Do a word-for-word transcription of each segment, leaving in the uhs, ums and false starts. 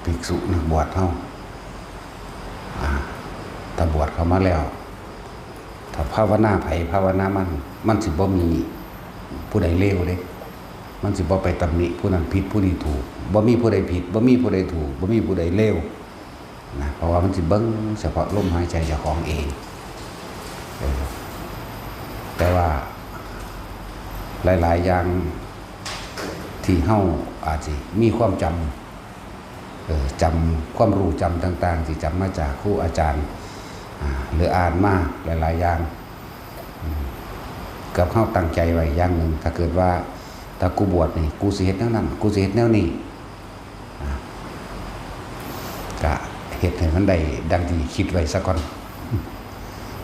ภิกษุนักบวชเฮา อ่า ถ้าบวชเข้ามาแล้ว ถ้าภาวนาไผภาวนามัน มันสิบ่มีผู้ใดเลวเด้ มันสิบ่ไปตำหนิผู้นั้นผิดผู้นี้ถูก บ่มีผู้ใดผิด บ่มีผู้ใดถูก บ่มีผู้ใดเลวนะ เพราะว่ามันสิเบิ่งเฉพาะลมหายใจเจ้าของเอง เออ แต่ว่าหลายๆอย่างที่เฮาอาจสิมีความจำ เอ่อ จำความรู้จำต่างๆ ที่จำมาจากครูอาจารย์ อ่า หรืออ่านมาหลายๆอย่าง อืม กับเฮาตั้งใจไว้อย่างหนึ่ง ถ้าเกิดว่า ถ้ากูบวชนี่ กูสิเฮ็ดแนวนั้น กูสิเฮ็ดแนวนี้ อ่า ก็เฮ็ดให้มันได้ดังที่คิดไว้ซะก่อน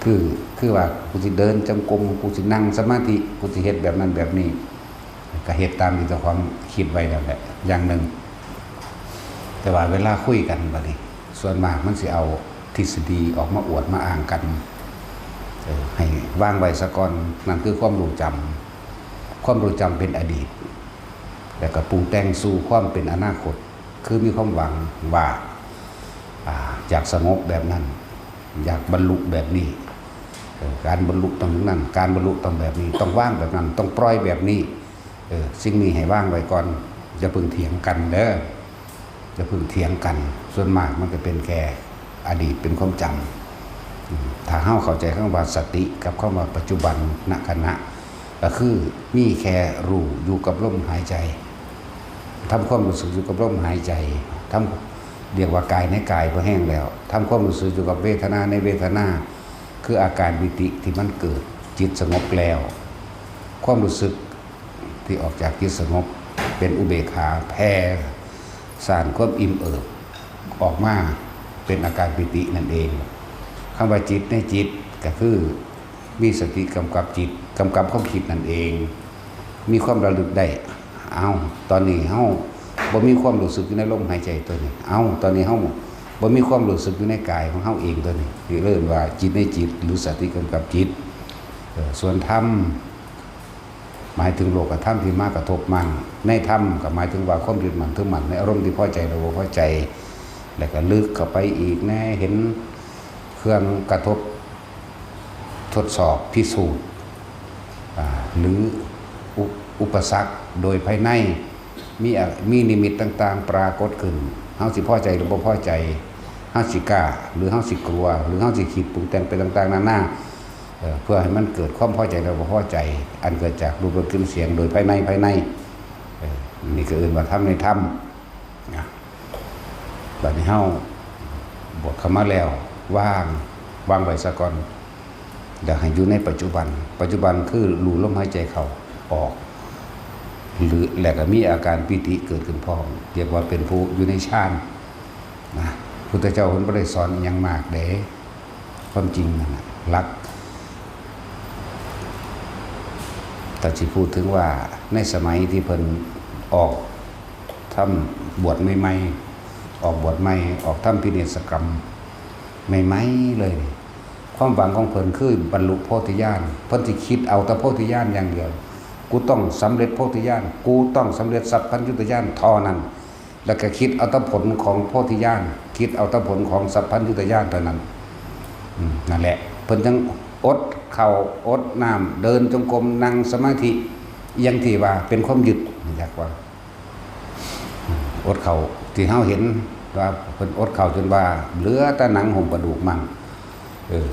คือ คือว่ากูสิเดินจงกรม กูสินั่งสมาธิ กูสิเฮ็ดแบบนั้นแบบนี้ ก็เฮ็ดตามที่เจ้าของคิดไว้นั่นแหละ อย่างหนึ่ง แต่ว่าเวลาคุยกันบัดนี้ ส่วนมากมันสิเอาทฤษฎีออกมาอวดมาอ้างกัน เออ ให้วางไว้ซะก่อน นั่นคือความรู้จำ ความรู้จำเป็นอดีต แล้วก็ปรุงแต่งสู่ความเป็นอนาคต คือมีความหวังว่า อ่า อยากสงบแบบนั้น อยากบรรลุแบบนี้ เออ การบรรลุต้องอย่างนั้น การบรรลุต้องแบบนี้ ต้องวางแบบนั้น ต้องปล่อยแบบนี้ เออ สิ่งนี้ให้วางไว้ก่อน อย่าเพิ่งเถียงกันเด้อ อย่าเพิ่งเถียงกัน ส่วนมากมันก็เป็นแค่อดีต เป็นความจำ อืม ถ้าเฮาเข้าใจคำว่าสติกับคำว่าปัจจุบันณขณะ ก็คือมีแค่รู้อยู่กับลมหายใจ ทำความรู้สึกอยู่กับลมหายใจ ทำ เรียกว่ากายในกายพอแห้งแล้ว ทำความรู้สึกอยู่กับเวทนาในเวทนา คืออาการปีติที่มันเกิด จิตสงบแล้ว ความรู้สึกที่ออกจากจิตสงบ เป็นอุเบกขา แผ่ซ่านความอิ่มเอิบออกมา เป็นอาการปีตินั่นเอง คำว่าจิตในจิตก็คือ มีสติกำกับจิต กำกับความคิดนั่นเอง มีความระลึกได้ เอ้า ตอนนี้เฮาบ่มีความรู้สึกอยู่ในลมหายใจตัวนี้ เอ้า ตอนนี้เฮาบ่มีความรู้สึกอยู่ในกายของเฮาเองตัวนี้ นี่เรียกว่าจิตในจิต หรือสติกำกับจิต เอ่อ ส่วนธรรม หมายถึงโลกธรรมที่มากระทบมัน ในธรรมก็หมายถึงว่าความยึดมั่นถือมั่นในอารมณ์ที่พอใจและบ่พอใจ แล้วก็ลึกเข้าไปอีกแน่ เห็นเครื่องกระทบ ทดสอบพิสูจน์ อ่า หรืออุอุปสรรคโดยภายใน มีอะ มีนิมิตต่างๆ ปรากฏขึ้น เฮาสิพอใจหรือบ่พอใจ เฮาสิกล้า หรือเฮาสิกลัว หรือเฮาสิคิดปรุงแต่งไปต่างๆ นานา เอ่อ เพื่อให้มันเกิดความพอใจหรือบ่พอใจ อันเกิดจากรูปรสกลิ่นเสียงโดยภายใน ภายใน เอ่อ นี่ก็เอิ้นว่าธรรมในธรรม นะ บัดนี้เฮาบวชเข้ามาแล้ว วาง วางไว้ซะก่อน แล้วให้อยู่ในปัจจุบัน ปัจจุบันคือรู้ลมหายใจเข้าออก หรือ แล้วก็มีอาการปีติเกิดขึ้นพร้อม เรียกว่าเป็นผู้อยู่ในฌาน นะ พุทธเจ้าเพิ่นบ่ได้สอนอิหยังมากเด้ ความจริงนั่นน่ะ หลัก ถ้าสิพูดถึงว่าในสมัยที่เพิ่นออก ทำบวชใหม่ๆ ออกบวชใหม่ ออกทำพิเนศกรรมใหม่ๆ เลยนี่ ความหวังของเพิ่นคือบรรลุโพธิญาณ เพิ่นสิคิดเอาแต่โพธิญาณอย่างเดียว กูต้องสำเร็จโพธิญาณ กูต้องสำเร็จสัพพัญญุตญาณเท่านั้น แล้วก็คิดเอาแต่ผลของโพธิญาณ คิดเอาแต่ผลของสัพพัญญุตญาณเท่านั้น อืม นั่นแหละ เพิ่นจั่งอดข้าวอดน้ำ เดินจงกรม นั่งสมาธิ อย่างที่ว่าเป็นความยึด อยากว่า อดข้าวที่เฮาเห็นว่าเพิ่นอดข้าวจนว่าเหลือแต่หนังหุ้มกระดูกมั่ง เออ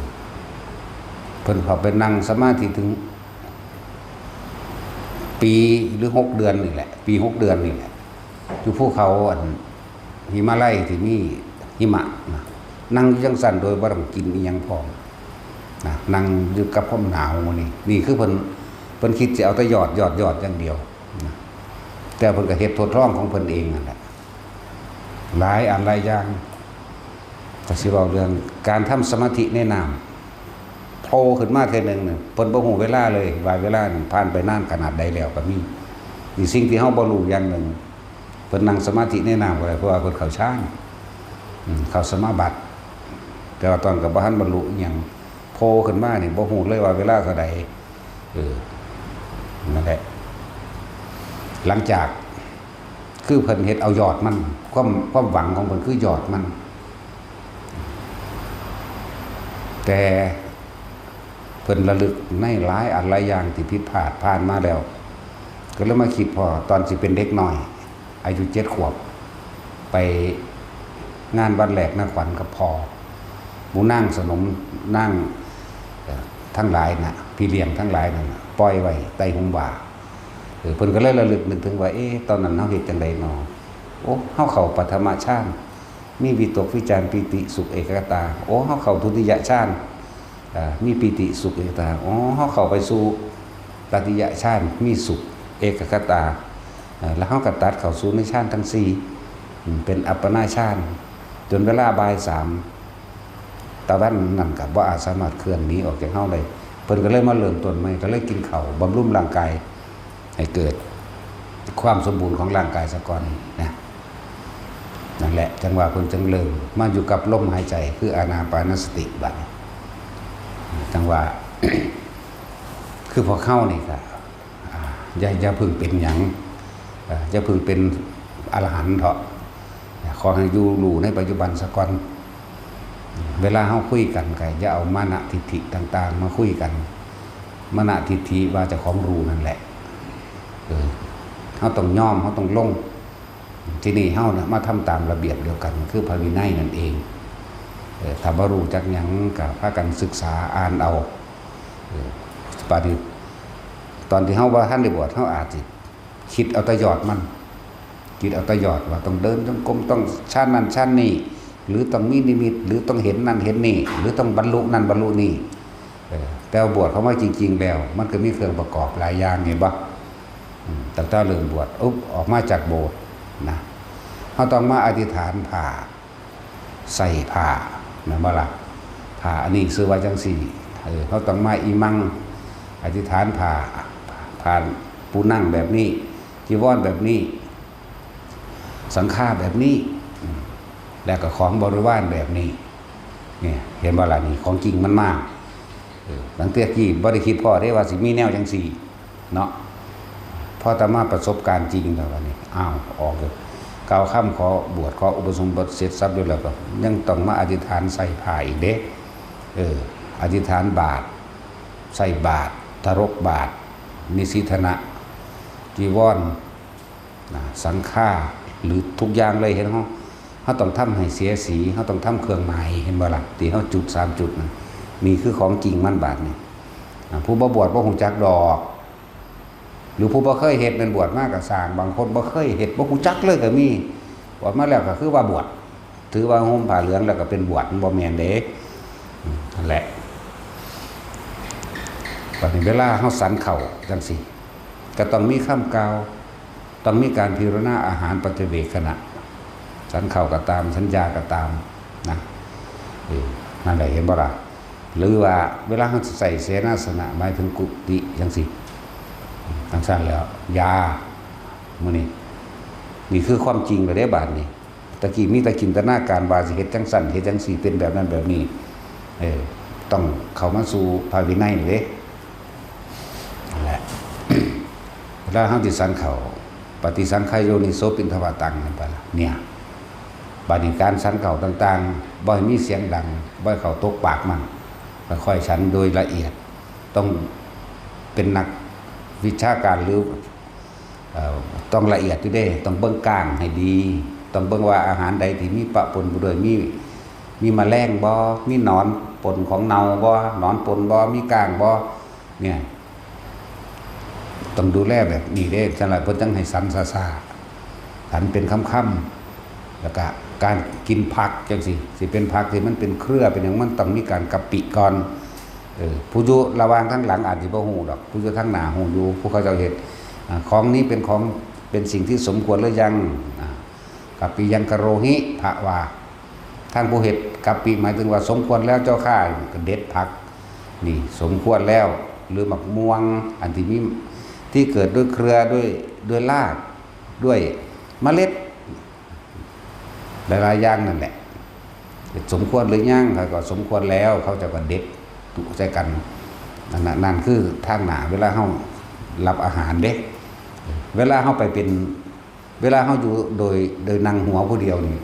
เพิ่นเข้าไปนั่งสมาธิถึงปีหรือหกเดือนนี่แหละ ปีหกเดือนนี่แหละ อยู่ภูเขาอันหิมาลัยที่มีหิมะนะ นั่งอยู่จั่งซั้นโดยบ่ต้องกินอิหยังพร้อมนะ นั่งอยู่กับความหนาวนี่ นี่คือเพิ่น เพิ่นคิดสิเอาแต่ยอด ยอด ยอดอย่างเดียวนะ แต่เพิ่นก็เฮ็ดทดลองของเพิ่นเองนั่นแหละ หลายอันหลายอย่าง ก็สิเว้าเรื่องการทำสมาธิในน้ำ โผล่ขึ้นมาเทื่อหนึ่งเนี่ย เพิ่นบ่ฮู้เวลาเลย ว่าเวลานี่ผ่านไปนานขนาดใดแล้วก็มี นี่สิ่งที่เฮาบ่รู้อย่างหนึ่ง เพิ่นนั่งสมาธิในน้ำก็ได้ เพราะว่าเพิ่นเข้าฌาน อืม เข้าสมาบัติ แต่ว่าตอนก็บ่ทันบรรลุอิหยัง โผล่ขึ้นมานี่บ่ฮู้เลยว่าเวลาเท่าใด เออ นั่นแหละ หลังจาก คือเพิ่นเฮ็ดเอายอดมัน ความ ความหวังของเพิ่นคือยอดมัน แต่เพิ่นระลึกในหลายอันหลายอย่างที่ผิดพลาดผ่านมาแล้ว ก็เลยมาคิดพ้อตอนสิเป็นเด็กน้อย อายุเจ็ดขวบ ไปงานวันแรกนาขวัญกับพ่อ หมู่นางสนม นาง เอ่อ ทั้งหลายน่ะ พี่เลี้ยงทั้งหลายนั่นน่ะ ปล่อยไว้ใต้ฮุ่มว่า เออ เพิ่นก็เลยระลึกนึกถึงว่า เอ๊ะ ตอนนั้นเฮาเฮ็ดจั่งใดน้อ โอ้ เฮาเข้าปฐมฌาน มีวิตกวิจารปีติสุขเอกคตา โอ้ เฮาเข้าทุติยฌาน อ่า มีปีติสุขเอกคตา อ๋อ เฮาเข้าไปสู่ตติยฌาน มีสุขเอกคตา อ่า แล้วเฮาก็ตัดเข้าสู่ในฌานทั้งสี่ อืม เป็นอัปปนาฌาน จนเวลาบ่ายสาม ตะวันนั่นก็บ่อาจสามารถเคลื่อนหนีออกจากเฮาได้ เพิ่นก็เลยมาเริ่มต้นใหม่ ก็เลยกินข้าวบำรุงร่างกาย ให้เกิดความสมบูรณ์ของร่างกายซะก่อนนะ นั่นแหละ จังว่าเพิ่นจังเริ่มมาอยู่กับลมหายใจ คืออานาปานสติบัดนี้ จังว่า คือพวกเฮานี่ก็ อ่า อย่า อย่าเพิ่งเป็นหยัง เอ่อ อย่าเพิ่งเป็นอรหันต์เถาะ ขอให้อยู่รู้ในปัจจุบันซะก่อน เวลาเฮาคุยกันก็อย่าเอามานะทิฏฐิต่างๆ มาคุยกัน มานะทิฏฐิว่าเจ้าของรู้นั่นแหละ เออ เฮาต้องยอม เฮาต้องลง ทีนี้เฮาน่ะมาทำตามระเบียบเดียวกัน คือพระวินัยนั่นเอง เออ ถ้าบ่รู้จักหยังก็พากันศึกษาอ่านเอา เออ บัดนี้ ตอนที่เฮาบ่ทันได้บวช เฮาอาจสิคิดเอาแต่ยอดมัน คิดเอาแต่ยอดว่าต้องเดินจงกรม ต้องฌานนั่นฌานนี่ หรือต้องมีนิมิต หรือต้องเห็นนั่นเห็นนี่ หรือต้องบรรลุนั่นบรรลุนี่ เออ แต่ว่าบวชเข้ามาจริงๆแล้ว มันก็มีเครื่องประกอบหลายอย่าง เห็นบ่ อืม ตั้งแต่เริ่มบวช อุ๊บ ออกมาจากโบสถ์นะ เฮาต้องมาอธิษฐานผ้า ใส่ผ้า แม่นบ่ล่ะ ผ้าอันนี้ชื่อว่าจังซี่ เออ เฮาต้องมาอิมัง อธิษฐานผ้า ผ้าปูนั่งแบบนี้ จีวรแบบนี้ สังฆาแบบนี้ อืม แล้วก็ของบริวารแบบนี้ เนี่ย เห็นบ่ล่ะ นี่ของจริงมันมา เออ ตั้งแต่กี้บ่ได้คิดพ้อเด้ว่าสิมีแนวจังซี่เนาะ พอแต่มาประสบการณ์จริงแล้วบัดนี้ อ้าว ออกเลย กล่าวคำขอบวช ขออุปสมบทเสร็จสับเรียบร้อยแล้วก็ยังต้องมาอธิษฐานใส่ผ้าอีกเด้ เออ อธิษฐานบาตร ใส่บาตร ทรกบาตร นิสิทธนะ จีวร นะ สังฆา หรือทุกอย่างเลย เห็นเฮา เฮาต้องทำให้เสียสี เฮาต้องทำเครื่องหมาย เห็นบ่ล่ะ ที่เฮาจุดสามจุดนั่น นี่คือของจริงมันบาดนี้ อ่า ผู้บ่บวชบ่ฮู้จักดอก หรือผู้บ่เคยเฮ็ดแม่นบวชมาก็ซ่าง บางคนบ่เคยเฮ็ด บ่ฮู้จักเลยก็มี บวชมาแล้วก็คือว่าบวช ถือว่าห่มผ้าเหลืองแล้วก็เป็นบวช มันบ่แม่นเด้ อืม นั่นแหละ บัดนี้เวลาเฮาฉันข้าวจังซี่ ก็ต้องมีคำกล่าว ต้องมีการพิจารณาอาหารปัจจเวกขณะ ฉันข้าวก็ตาม ฉันยาก็ตามนะ เออ นั่นแหละ เห็นบ่ล่ะ หรือว่าเวลาเฮาใส่เสนาสนะ หมายถึงกุฏิจังซี่ จังซั่นแล้ว ยา มื้อนี้ นี่คือความจริงแล้วเด้ บาดนี้ ตะกี้มีแต่จินตนาการว่าสิเฮ็ดจังซั่น เฮ็ดจังซี่ เป็นแบบนั้นแบบนี้ เออ ต้องเข้ามาสู่พระวินัยเด้ นั่นแหละ แล้วเฮาสิฉันข้าว ปฏิสังขายโยนิโสปิณฑปาตัง นั่นไปละ เนี่ย บาดนี้การฉันข้าวต่างๆ บ่ให้มีเสียงดัง บ่ให้ข้าวตกปากมัน ค่อยๆฉันโดยละเอียด ต้องเป็นนักวิชาการหรือ เอ่อ ต้องละเอียดอยู่เด้ ต้องเบิ่งก้างให้ดี ต้องเบิ่งว่าอาหารใดที่มีปะปนไปด้วย มี มีแมลงบ่ มีหนอนปนของเน่าบ่ หนอนปนบ่ มีก้างบ่ เนี่ย ต้องดูแลแบบนี้เด้ ฉะนั้นเพิ่นจั่งให้ฉันช้าๆ ฉันเป็นคำๆ แล้วก็การกินผักจั่งซี้ สิเป็นผักที่มันเป็นเครือเป็นหยัง มันต้องมีการกะปิก่อน เออ ผู้อยู่ระหว่างทางหลังอาจสิบ่ฮู้ดอก ผู้อยู่ทางหน้าฮู้อยู่ ผู้เขาเจ้าเฮ็ด อ่า ของนี้เป็นของ เป็นสิ่งที่สมควรหรือยัง อ่า กัปปิยังกะโรหิ พระว่า ท่านผู้เฮ็ดกัปปิหมายถึงว่าสมควรแล้วเจ้าข้า ก็เด็ดผัก นี่สมควรแล้ว หรือหมากม่วง อันที่มี ที่เกิดด้วยเครือ ด้วย ด้วยราก ด้วยเมล็ด หลายๆอย่างนั่นแหละ สมควรหรือยัง เขาก็สมควรแล้ว เขาเจ้าก็เด็ดใส่กัน นั่นน่ะ นั่นคือทางหน้า เวลาเฮารับอาหารเด้ เวลาเฮาไปเป็น เวลาเฮาอยู่โดย โดยนั่งหัวผู้เดียวนี่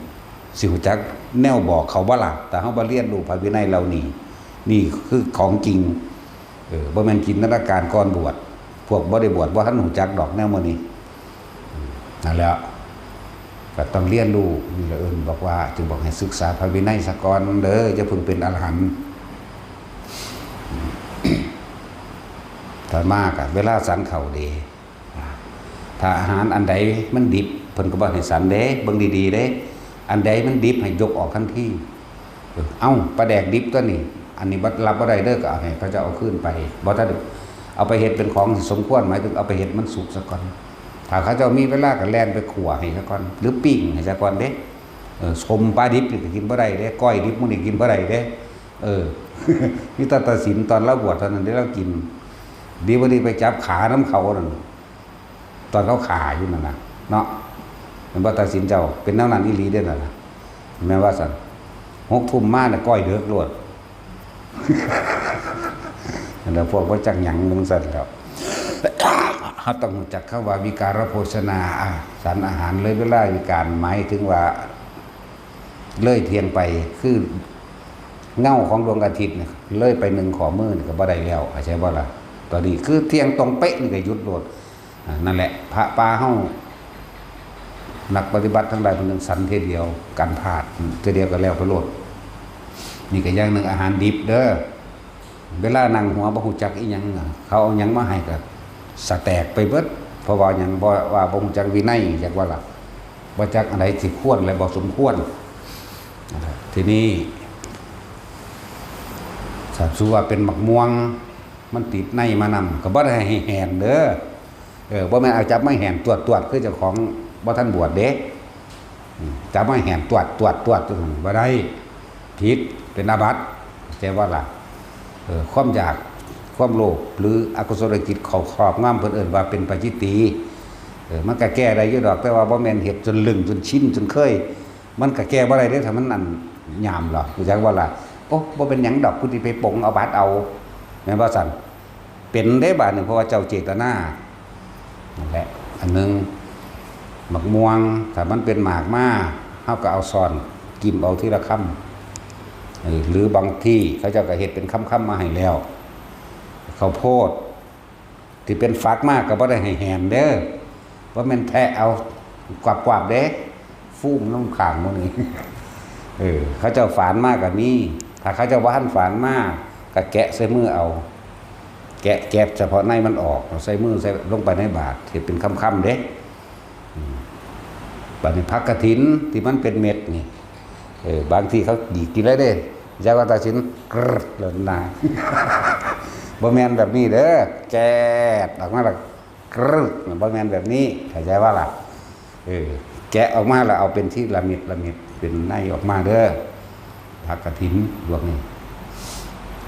สิรู้จักแนวบอกเขาบ่ล่ะ ถ้าเฮาบ่เรียนรู้พระวินัยเหล่านี้ นี่คือของจริง เออ บ่แม่นจินตนาการก่อนบวช พวกบ่ได้บวชบ่ทันรู้จักดอกแนวหมู่นี้ นั่นแหละ ก็ต้องเรียนรู้ นี่แหละเอิ้นบอกว่า จึงบอกให้ศึกษาพระวินัยซะก่อนเด้อ อย่าเพิ่งเป็นอรหันต์ ต่อมาก็เวลาฉันข้าวเด้ ถ้าอาหารอันใดมันดิบ เพิ่นก็บ่ให้ฉันเด้ เบิ่งดีๆเด้ อันใดมันดิบให้ยกออกทันที เอ้า ปลาแดกดิบตัวนี้ อันนี้บ่ รับบ่ได้เด้อ ก็เอาให้เขาเจ้าเอาคืนไป บ่ทันได้ เอาไปเฮ็ดเป็นของที่สมควร หมายถึงเอาไปเฮ็ดมันสุกซะก่อน ถ้าเขาเจ้ามีเวลาก็แล่นไปคั่วให้ซะก่อน หรือปิ้งให้ซะก่อนเด้ เออ ส้มปลาดิบนี่ก็กินบ่ได้เด้ ก้อยดิบมื้อนี้กินบ่ได้เด้ เออ มีแต่ตาสินตอนลาวบวชเท่านั้นเด้ลาวกิน ดีบ่ดีไปจับขานำเขานั่น ตอนเขาฆ่าอยู่นั่นน่ะ เนาะ แม่นบ่ ตาสินเจ้า เป็นแนวนั้นอีหลีเด้นั่นน่ะ แม่นว่าซั่น หกทุ่มมาน่ะก้อยเดิกโลด นั่นแหละ พวกบ่จักหยังจั่งซั่นแหล้ว เฮาต้องรู้จักคำว่าวิการโภชนา อ่า ฉันอาหารเลยเวลาวิการ หมายถึงว่า เลยเที่ยงไป คือเงาของดวงอาทิตย์นี่ เลยไปหนึ่งข้อมือนี่ก็บ่ได้แล้ว เข้าใจบ่ล่ะ ตอนนี้คือเที่ยงตรงเป๊ะนี่ก็หยุดโลด อ่า นั่นแหละ พระป่าเฮา นักปฏิบัติทั้งหลายเพิ่นจั่งฉันเทื่อเดียว กันพลาด เทื่อเดียวก็แล้วไปโลด นี่ก็อย่างหนึ่ง อาหารดิบเด้อ เวลานั่งหัวบ่รู้จักอิหยังน่ะ เขาเอาหยังมาให้ก็สะแตกไปเบิด เพราะว่าหยัง บ่ ว่าบ่รู้จักวินัย จักว่าล่ะ บ่จักอันใดที่ควรและบ่สมควร ทีนี้ ถ้าสมมุติว่าเป็นหมากม่วง มันติดในมานำ ก็บ่ได้ให้แหนเด้อ เออ บ่แม่นเอาจับมาแหนตวดๆ คือเจ้าของบ่ทันบวชเด้ อืม จับมาแหนตวดๆๆ บ่ได้ ผิด เป็นอาบัติ เข้าใจบ่ล่ะ เออ ความอยาก ความโลภ หรืออกุศลจิตเข้าครอบงำ เพิ่นเอิ้นว่าเป็นปาจิตตีย์ เออ มันก็แก้ได้อยู่ดอก แต่ว่าบ่แม่นเฮ็ดจนลึง จนชิน จนเคย มันก็แก้บ่ได้เด้ ถ้ามันอันยามล่ะ รู้จักบ่ล่ะ โอ้ บ่เป็นหยังดอก กูสิไปปลงเอาบัตรเอา แม่นบ่ซั่น เป็นเด้บาดนี้ เพราะว่าเจ้าเจตนา นั่นแหละ อันหนึ่ง หมากม่วง ถ้ามันเป็นหมากมา เฮาก็เอาซ้อน กินเอาทีละคำ เออ หรือบางที่เขาเจ้าก็เฮ็ดเป็นคำๆมาให้แล้ว ข้าวโพด ที่เป็นฝักมาก็บ่ได้ให้แหนเด้อ บ่แม่นแทะเอากวาบๆเด้ ฟูมลงข้างหมู่นี้ เออ เขาเจ้าฝานมาก็มี ถ้าเขาเจ้าบ่ทันฝานมา ก็แกะใส่มือเอา แกะ แกะเฉพาะในมันออก เอาใส่มือใส่ลงไปในบาตร เฮ็ดเป็นคำๆเด้ อืม บัดนี้ผักกฐินที่มันเป็นเม็ดนี่ เออ บางทีเขาดีดกินเลยเด้ อย่าว่าตาสิน กรึ๊ดเลยนะ บ่แม่นแบบนี้เด้อ แกะออกมาแล้ว กรึ๊ด บ่แม่นแบบนี้ เข้าใจว่าล่ะ เออ แกะออกมาแล้วเอาเป็นที่ละเม็ดละเม็ด เป็นในออกมาเด้อ ผักกฐินพวกนี้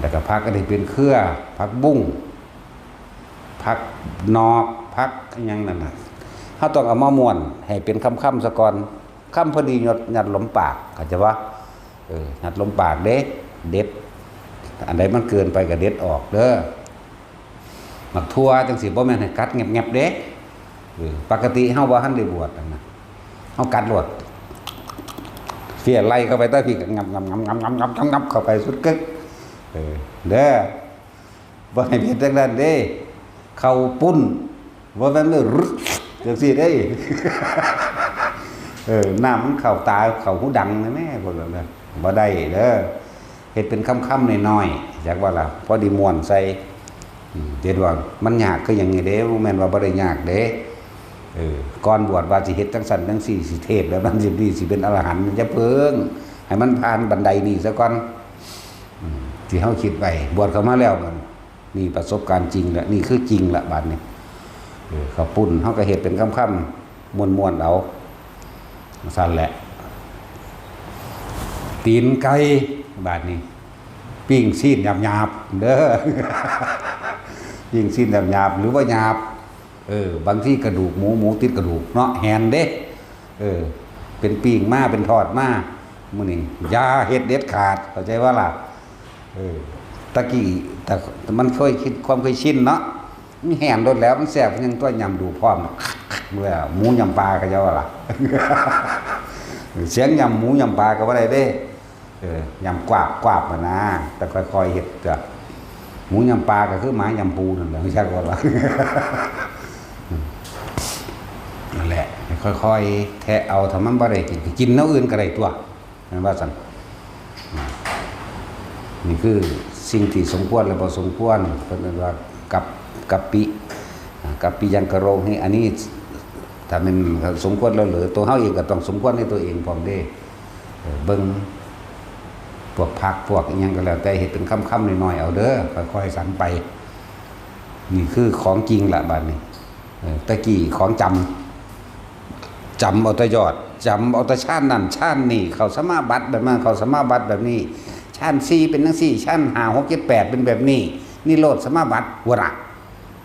แล้วก็ผักอันนี้เป็นเครือ ผักบุ้ง ผักหนอก ผักอิหยังนั่นน่ะ เฮาต้องเอามาม้วนให้เป็นคำๆซะก่อน คำพอดีหยด ยัดลมปาก เข้าใจบ่ เออ ยัดลมปากเด้ เด็ด อันใดมันเกินไปก็เด็ดออกเด้อ หมากถั่วจั่งซี้บ่แม่นให้กัดแงบๆเด้ เออ ปกติเฮาบ่ทันได้บวชนั่นน่ะ เฮากัดโลด เสียไล่เข้าไปใต้พี้ก็งับงับงับงับงับงับงับเข้าไปสุดกึก เออ เด้อ บ่ให้เฮ็ดจั่งนั้นเด้ ข้าวปุ้น บ่แม่นเลย จั่งซี้เด้ เออ น้ำมันเข้าตา เข้าหูดังนะแม่ พวกนั้นน่ะ บ่ได้เด้อ เฮ็ดเป็นคำๆน้อยๆ จักว่าล่ะ พอดีม้วนใส่ อืม เฮ็ดว่ามันยากคือหยังนี่เด้ บ่แม่นว่าบ่ได้ยากเด้ เออ ก่อนบวชว่าสิเฮ็ดจั่งซั้นจั่งซี้ สิเทศน์แบบนั้นสิ สิเป็นอรหันต์ อย่าเพิ่ง ให้มันผ่านบันไดนี้ซะก่อน อืม ที่เฮาคิดไว้ บวชเข้ามาแล้วมัน นี่ประสบการณ์จริงละ นี่คือจริงละ บาดนี้ เออ ข้าวปุ้น เฮาก็เฮ็ดเป็นคำๆ ม้วนๆ เอา ซั่นแหละ ตีนไก่ บาดนี้ ปิ้งซี้นหยาบๆ เด้อ ปิ้งซี้นหยาบๆ หรือว่าหยาบ เออ บางทีกระดูกหมู หมูติดกระดูกเนาะ แหนเด้ เออ เป็นปิ้งมา เป็นทอดมา มื้อนี้ อย่าเฮ็ดเด็ดขาด เข้าใจบ่ล่ะ เออ ตะกี้ แต่มันเคยคิด ความเคยชินเนาะ มันแหนโลดแล้ว มันแซ่บ ยังตัวยำดูพร้อม เมื่อหมูยำปลาเขาเจ้าว่าล่ะ เสียงยำหมูยำปลาก็บ่ได้เด้ เออ ยำกวาบกวาบหั้นนะ แต่ค่อยๆเฮ็ดจ้ะ หมูยำปลาก็คือหมายำปูนั่นแหละ ไม่ใช่ว่าล่ะ นั่นแหละ ค่อยๆแทะเอา ถ้ามันบ่ได้กิน ก็กินแนวอื่นก็ได้ตัว แม่นว่าซั่น นี่คือสิ่งที่สมควรและบ่สมควร เพิ่นเอิ้นว่ากับ กัปปิ อ่า กัปปิยังกะโรหิ อันนี้ ถ้าแม่นสมควรแล้วเหรอ ตัวเฮาเองก็ต้องสมควรในตัวเองพร้อมเด้ เออ เบิ่งพวกผักพวกอิหยังก็แล้วแต่ เฮ็ดเป็นคำๆน้อยๆเอาเด้อ ค่อยๆสันไป นี่คือของจริงละบัดนี้ เออ แต่กี้ของจำ จำเอาแต่ยอด จำเอาแต่ชาญนั่นชาญนี่ เข้าสมาบัติแบบนั้น เข้าสมาบัติแบบนี้ ชาญสี่เป็นจั่งซี้ ชาญห้า หก เจ็ด แปด เป็นแบบนี้ นิโรธสมาบัติ หัวละ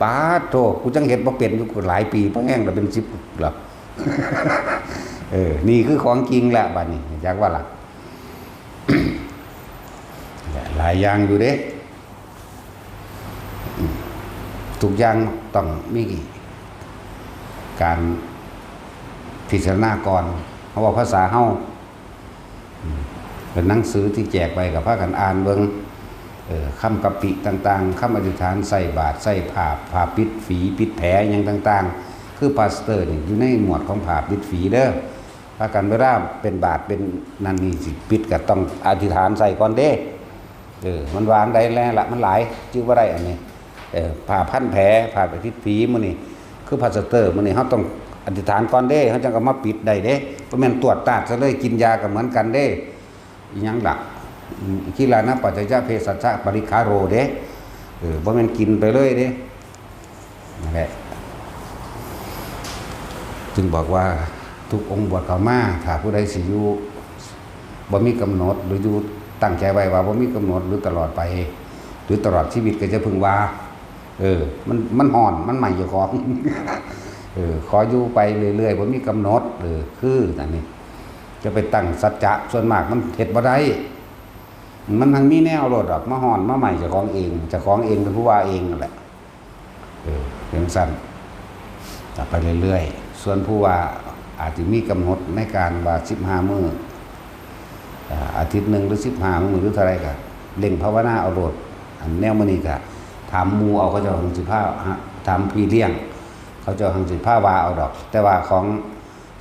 ปาดโธ่ กูจั่งเฮ็ดบ่เป็นอยู่หลายปี บ่แห้งแล้วเป็นสิบแล้ว เออ นี่คือของจริงละบัดนี้ จักว่าล่ะ หลายอย่างอยู่เด้ ทุกอย่างต้องมีการพิจารณาก่อน เพราะว่าภาษาเฮา เป็นหนังสือที่แจกไป ก็พากันอ่านเบิ่ง เอ่อ คำกัปปิต่างๆ คำอธิษฐานใส่บาตร ใส่ผ้า ผ้าปิดฝี ปิดแผล หยังต่างๆ คือพลาสเตอร์นี่อยู่ในหมวดของผ้าปิดฝีเด้อ พากันเวลาเป็นบาตรเป็นนั่นนี่สิปิดก็ต้องอธิษฐานใส่ก่อนเด้ เออ มันวางได้แล้วละ มันหลาย จื่อบ่ได้อันนี้ เออ ผ้าพันแผล ผ้าปิดฝีมื้อนี้ คือพลาสเตอร์มื้อนี้ เฮาต้องอธิษฐานก่อนเด้ เฮาจั่งเอามาปิดได้เด้ บ่แม่นตรวจตาดซะเลย กินยาก็เหมือนกันเด้ อิหยังล่ะ อืม คิลานะปัจจยเภสัชชะปริคาโรเด้ เออ บ่แม่นกินไปเลยเด้ นั่นแหละ จึงบอกว่าทุกองค์บวชเข้ามา ถ้าผู้ใดสิอยู่ บ่มีกำหนด หรืออยู่ตั้งใจไว้ว่าบ่มีกำหนด หรือตลอดไป หรือตลอดชีวิตก็จะพึงว่า เออ มัน มันฮ้อน มันไหม้เจ้าของ เออ ขออยู่ไปเรื่อยๆ บ่มีกำหนด เออ คืออันนี้ จะไปตั้งสัจจะ ส่วนมากมันเฮ็ดบ่ได้ มันทั้งมีแนวโลดดอก มาฮ้อน มาไหม้เจ้าของเอง เจ้าของเองเป็นผู้ว่าเองนั่นแหละ เออ เป็นซั่น ต่อไปเรื่อยๆ ส่วนผู้ว่าอาจจะมีกำหนดในการว่าสิบห้ามื้อ อ่า อาทิตย์หนึ่งหรือสิบห้ามื้อหรือเท่าใดก็เร่งภาวนาเอาโลด อันแนวมื้อนี้ก็ถามหมู่เอา เขาเจ้าหังสิพา ฮะ ถามพี่เลี้ยง เขาเจ้าหังสิพาว่าเอาดอก แต่ว่าของ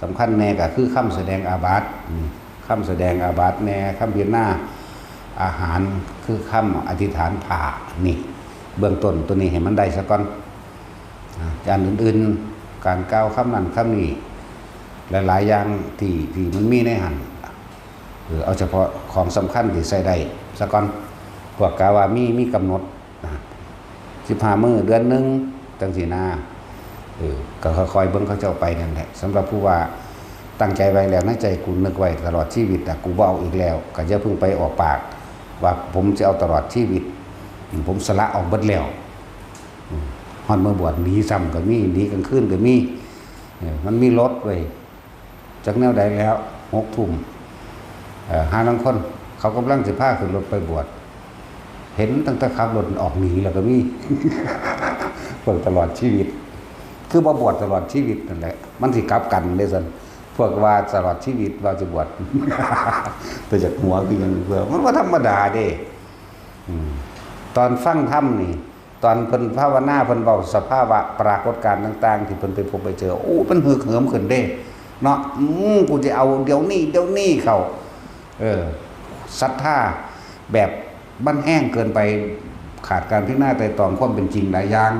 สำคัญแน่ก็คือคำแสดงอาบัติ อืม คำแสดงอาบัติแน่ คำพิจารณาอาหาร คือคำอธิษฐานผ้า นี่ เบื้องต้นตัวนี้ให้มันได้ซะก่อน อ่า อันอื่นๆ การกล่าวคำนั้นคำนี้ หลายๆอย่างที่ ที่มันมีในหั่น เออ เอาเฉพาะของสำคัญที่ใช้ได้ซะก่อน พวกกะว่ามี มีกำหนดนะ สิบห้ามื้อ เดือนหนึ่ง จั่งซี้นะ เออ ก็ค่อยๆเบิ่งเขาเจ้าไปนั่นแหละ สำหรับผู้ว่าตั้งใจไว้แล้วในใจ กูนึกไว้ตลอดชีวิตอะ กูบ่เอาอีกแล้ว ก็อย่าเพิ่งไปออกปากว่าผมจะเอาตลอดชีวิต ผมสละออกเบิดแล้ว อืม ฮอดมื้อบวชหนีซ้ำก็มี หนีกลางคืนก็มี เออ มันมีรถเว้ย จักแนวใดแล้ว หกทุ่ม เอ่อ ห่าลางคน เขากำลังสิพาขึ้นรถไปบวช เห็นตั้งแต่ขับรถออกหนีแล้วก็มี เพิ่นตลอดชีวิต คือบ่บวชตลอดชีวิตนั่นแหละ มันสิกลับกันเด้ซั่น พวกว่าตลอดชีวิตว่าสิบวช แต่จากหัวคือหยังเพื่อ มันบ่ธรรมดาเด้ อืม ตอนฟังธรรมนี่ ตอนเพิ่นภาวนา เพิ่นเว้าสภาวะปรากฏการณ์ต่างๆ ที่เพิ่นไปพบไปเจอ โอ้ มันฮึกเหิมขึ้นเด้ เนาะ อืม กูจะเอาเดี๋ยวนี้ เดี๋ยวนี้เข้า เออ ศรัทธาแบบมันแห้งเกินไป ขาดการพิจารณาไตร่ตรองความเป็นจริงหลายอย่าง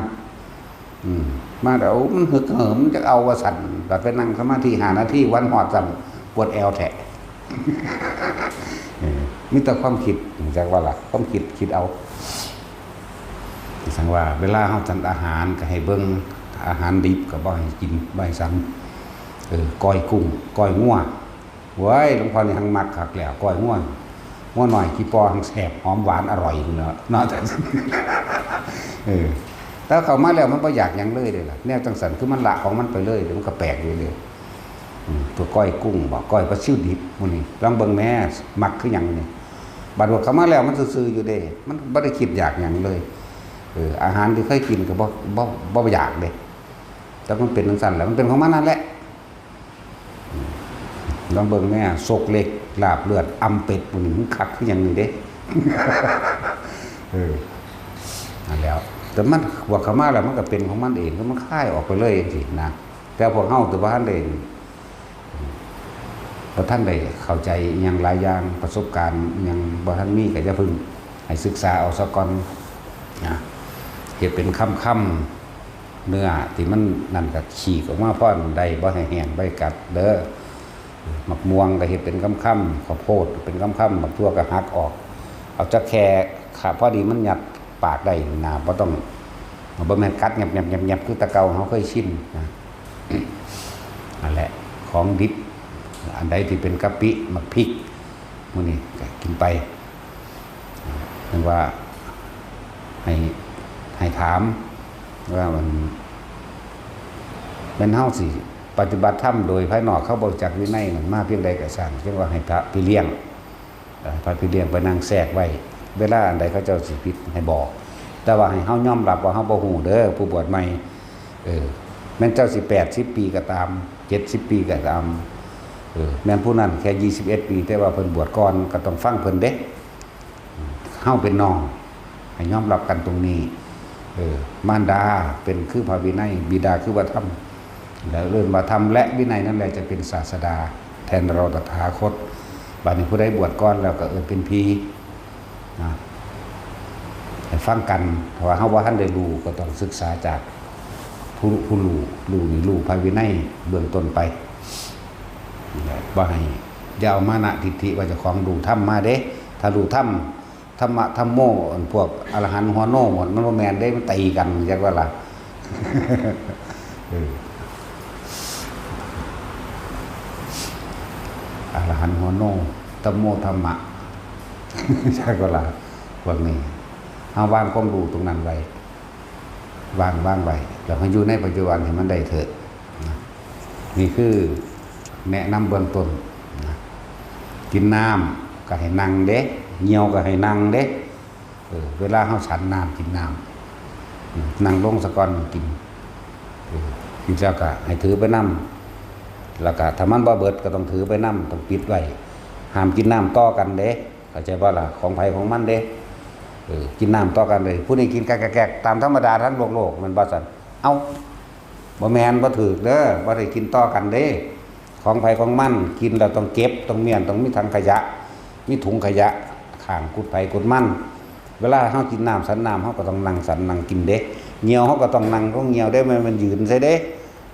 อืม มาแล้ว โอ้ มันฮึกเหิม มันจะเอาว่าซั่น บัดไปนั่งสมาธิห้านาที วันฮอดซ้ำ ปวดแอวแท้ เออ มีแต่ความคิด จักว่าล่ะ ความคิด คิดเอา สังว่าเวลาเฮาฉันอาหารก็ให้เบิ่ง อาหารดิบก็บ่ให้กิน บ่ให้ฉัน เออ ก้อยกุ้ง ก้อยงัว เว้ย หลวงพ่อนี่หังมักคักแล้ว ก้อยงัว งัวน้อยขี้ปอหังแซ่บ หอมหวานอร่อยอยู่แล้วเนาะ เออ แต่เข้ามาแล้วมันบ่อยากหยังเลยเด้ล่ะ แนวจังซั่นคือมันละของมันไปเลยเด้ มันก็แปลกอยู่เด้ อืม ตัวก้อยกุ้งบ่ ก้อยปลาซิวดิบมื้อนี้ ลองเบิ่งแหน่ มักคือหยังนี่ บัดว่าเข้ามาแล้วมันซื่อๆอยู่เด้ มันบ่ได้คิดอยากหยังเลย เออ อาหารที่เคยกินก็บ่ บ่ บ่อยากเด้ แต่มันเป็นจังซั่นแหละ มันเป็นของมันนั่นแหละ ลองเบิ่งแม่ ซกเหล็ก ลาบเลือด อำเป็ด พวกนี้มันคักคือหยังนี่เด้ เออ นั่นแหล้ว แต่มันบวกเข้ามาแล้วมันก็เป็นของมันเอง ก็มันคายออกไปเลยจังซี้นะ แต่พวกเฮาถือว่าทันได้ บ่ทันได้เข้าใจอิหยังหลายอย่าง ประสบการณ์อิหยังบ่ทันมี ก็อย่าเพิ่ง ให้ศึกษาเอาซะก่อนนะ เฮ็ดเป็นคำๆ เนื้อที่มันนั่นก็ฉีกออกมาพอได้ บ่ให้แห้ง บ่ให้กัดเด้อ หมากม่วงก็เฮ็ดเป็นคำๆ ข้าวโพดเป็นคำๆ หมากถั่วก็หักออก เอาจักแค่ขาพอดีมันยัดปากได้นะ บ่ต้อง บ่แม่นกัดแงบๆๆๆ คือแต่เก่าเฮาเคยชินนะ นั่นแหละ ของดิบ อันใดที่เป็นกะปิ หมากพริก หมู่นี้ก็กินไป เรียกว่า ให้ ให้ถาม ว่ามัน แม่นเฮาสิปฏิบัติธรรมโดยภายนอก เขาบ่รู้จักวินัยนั่นมาเพียงใดก็ซ่าง จั่งว่าให้พระพี่เลี้ยง เอ่อ พระพี่เลี้ยงไปนั่งแทรกไว้ เวลาอันใดเขาเจ้าสิผิดให้บอก แต่ว่าให้เฮายอมรับว่าเฮาบ่ฮู้เด้อ ผู้บวชใหม่ เออ แม่นเจ้าสิแปดสิบปีก็ตาม เจ็ดสิบปีก็ตาม เออ แม่นผู้นั้นแค่ยี่สิบเอ็ดปี แต่ว่าเพิ่นบวชก่อน ก็ต้องฟังเพิ่นเด้ เฮาเป็นน้อง ให้ยอมรับกันตรงนี้ เออ มารดาเป็นคือพระวินัย บิดาคือพระธรรม แล้วเอิ้นว่าธรรมและวินัยนั่นแหละจะเป็นศาสดา แทนเราตถาคต บัดนี้ผู้ใดบวชก่อนแล้วก็เอิ้นเป็นพี่นะ ให้ฟังกัน เพราะว่าเฮาบ่ทันได้รู้ ก็ต้องศึกษาจากผู้ ผู้รู้ รู้นี่รู้พระวินัยเบื้องต้นไป บ่ให้ อย่าเอามานะทิฏฐิว่าเจ้าของรู้ธรรมมาเด้ ถ้ารู้ธรรม ธรรมะ ธัมโม อันพวกอรหันต์หัวโนหมด มันบ่แม่นเด้ มันตีกัน จักว่าล่ะ เออ อรหันต์หัวโน ธัมโม ธัมมะ จักว่าล่ะ พวกนี้ เฮาวางความรู้ตรงนั้นไว้ วาง วางไว้ แล้วให้อยู่ในปัจจุบันให้มันได้เถอะนะ นี่คือแนะนำเบื้องต้นนะ กินน้ำก็ให้นั่งเด้ เหี่ยวก็ให้นั่งเด้ เออ เวลาเฮาฉันน้ำกินน้ำ อืม นั่งลงซะก่อนกิน เออ กินแล้วก็ให้ถือไปนำ แล้วก็ถ้ามันบ่เบิดก็ต้องถือไปนำ ต้องปิดไว้ ห้ามกินน้ำต่อกันเด้ เข้าใจบ่ล่ะ ของไผของมันเด้ เออ กินน้ำต่อกันเลย ผู้นี้กินแกกๆๆ ตามธรรมดาทางโลกๆ แม่นบ่ซั่น เอ้า บ่แม่น บ่ถูกเด้อ บ่ได้กินต่อกันเด้ ของไผของมัน กินแล้วต้องเก็บ ต้องเมี้ยน ต้องมีถังขยะ มีถุงขยะ ข้างกุดไผกุดมัน เวลาเฮากินน้ำฉันน้ำ เฮาก็ต้องนั่งฉันนั่งกินเด้ เหี่ยวเฮาก็ต้องนั่งลงเหี่ยวเด้ แม่นมันยืนใส่เด้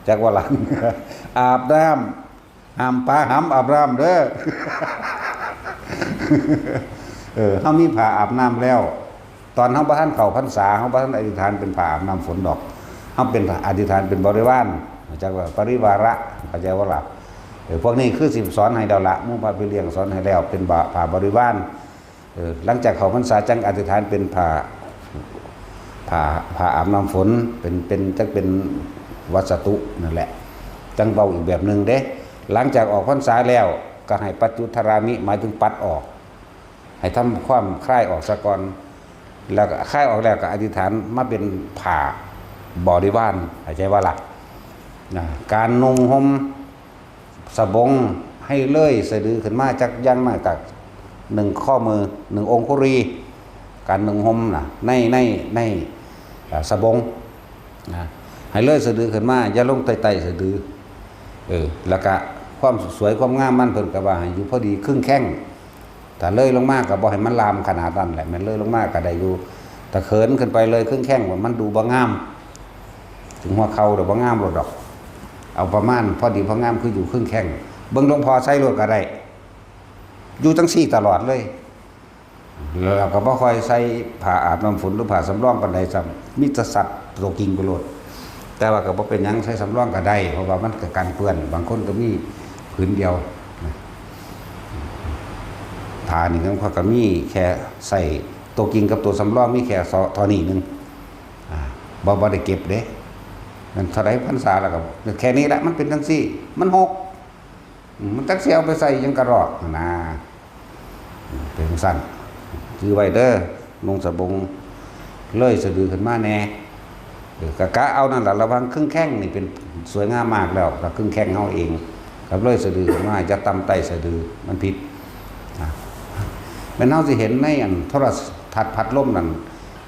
จักว่าล่ะ อาบน้ำ ห้ามปาหำอาบน้ำเด้อ เออ เฮามีผ้าอาบน้ำแล้ว ตอนเฮาบ่ทันเข้าพรรษา เฮาบ่ทันอธิษฐานเป็นผ้าอาบน้ำฝนดอก เฮาเป็นอธิษฐานเป็นบริวาร จักว่าปริวาระ เข้าใจบ่ล่ะ เออ พวกนี้คือสิสอนให้แล้วล่ะ หมู่พระพี่เลี้ยงสอนให้แล้ว เป็นบา ผ้าบริวาร เออ หลังจากเข้าพรรษาจั่งอธิษฐานเป็นผ้า ผ้า ผ้าอาบน้ำฝน เป็น เป็น จักเป็นวัสตุนั่นแหละ จั่งเว้าอีกแบบหนึ่งเด้ หลังจากออกพรรษาแล้วก็ให้ปัจจุทารามิ หมายถึงปัดออก ให้ทำความคลายออกซะก่อน แล้วก็คลายออกแล้วก็อธิษฐานมาเป็นผ้าบริวาร เข้าใจบ่ล่ะ นะ การนุ่งห่มสบงให้เลยสะดือขึ้นมาจักอย่างน้อยก็หนึ่งข้อมือ หนึ่งองคุลี การนุ่งห่มน่ะ ใน ใน ใน เอ่อ สบง นะ ให้เลยสะดือขึ้นมา อย่าลงใต้ๆสะดือ เออ แล้วก็ความสวยความงามมันเพิ่นก็ว่าให้อยู่พอดีครึ่งแข้ง ถ้าเลยลงมาก็บ่ให้มันลามขนาดนั้นแหละ แม่นเลยลงมาก็ได้อยู่ ถ้าเขินขึ้นไปเลยครึ่งแข้งว่ามันดูบ่งาม ถึงหัวเข่าเดี๋ยวบ่งามโลดดอก เอาประมาณพอดีพองามคืออยู่ครึ่งแข้ง เบิ่งหลวงพ่อใส่โลดก็ได้ อยู่จั่งซี้ตลอดเลย แล้วก็บ่ค่อยใส่ผ้าอาบน้ำฝนหรือผ้าสำรองปานใดซ้ำ มีแต่ซัดโตกิงไปโลด แต่ว่าก็บ่เป็นหยัง ใส่สำรองก็ได้ เพราะว่ามันก็กันเปื้อน บางคนก็มีผืนเดียวนะ ผ้านี่ของข้อยก็มีแค่ใส่โตกิงกับโตสำรองมีแค่เท่านี้หนึ่ง อ่า บ่ บ่ได้เก็บเด้ มันเท่าใดพรรษาแล้วก็แค่นี้แหละ มันเป็นจั่งซี้ มันหก อืม มันจักสิเอาไปใส่หยังกะรอกหั้นนะ อืม เป็นจั่งซั้น ถือไว้เด้อ นุ่งสบงเลยสะดือขึ้นมาแหน่ เออ กะ กะเอานั่นล่ะ ระวังครึ่งแข้งนี่เป็นสวยงามมากแล้ว กะครึ่งแข้งเฮาเอง กับเลยสะดือมา อย่าต่ำไต้สะดือ มันผิด นะ แม่นเฮาสิเห็นในอันโทรทัศน์พัดลมนั่น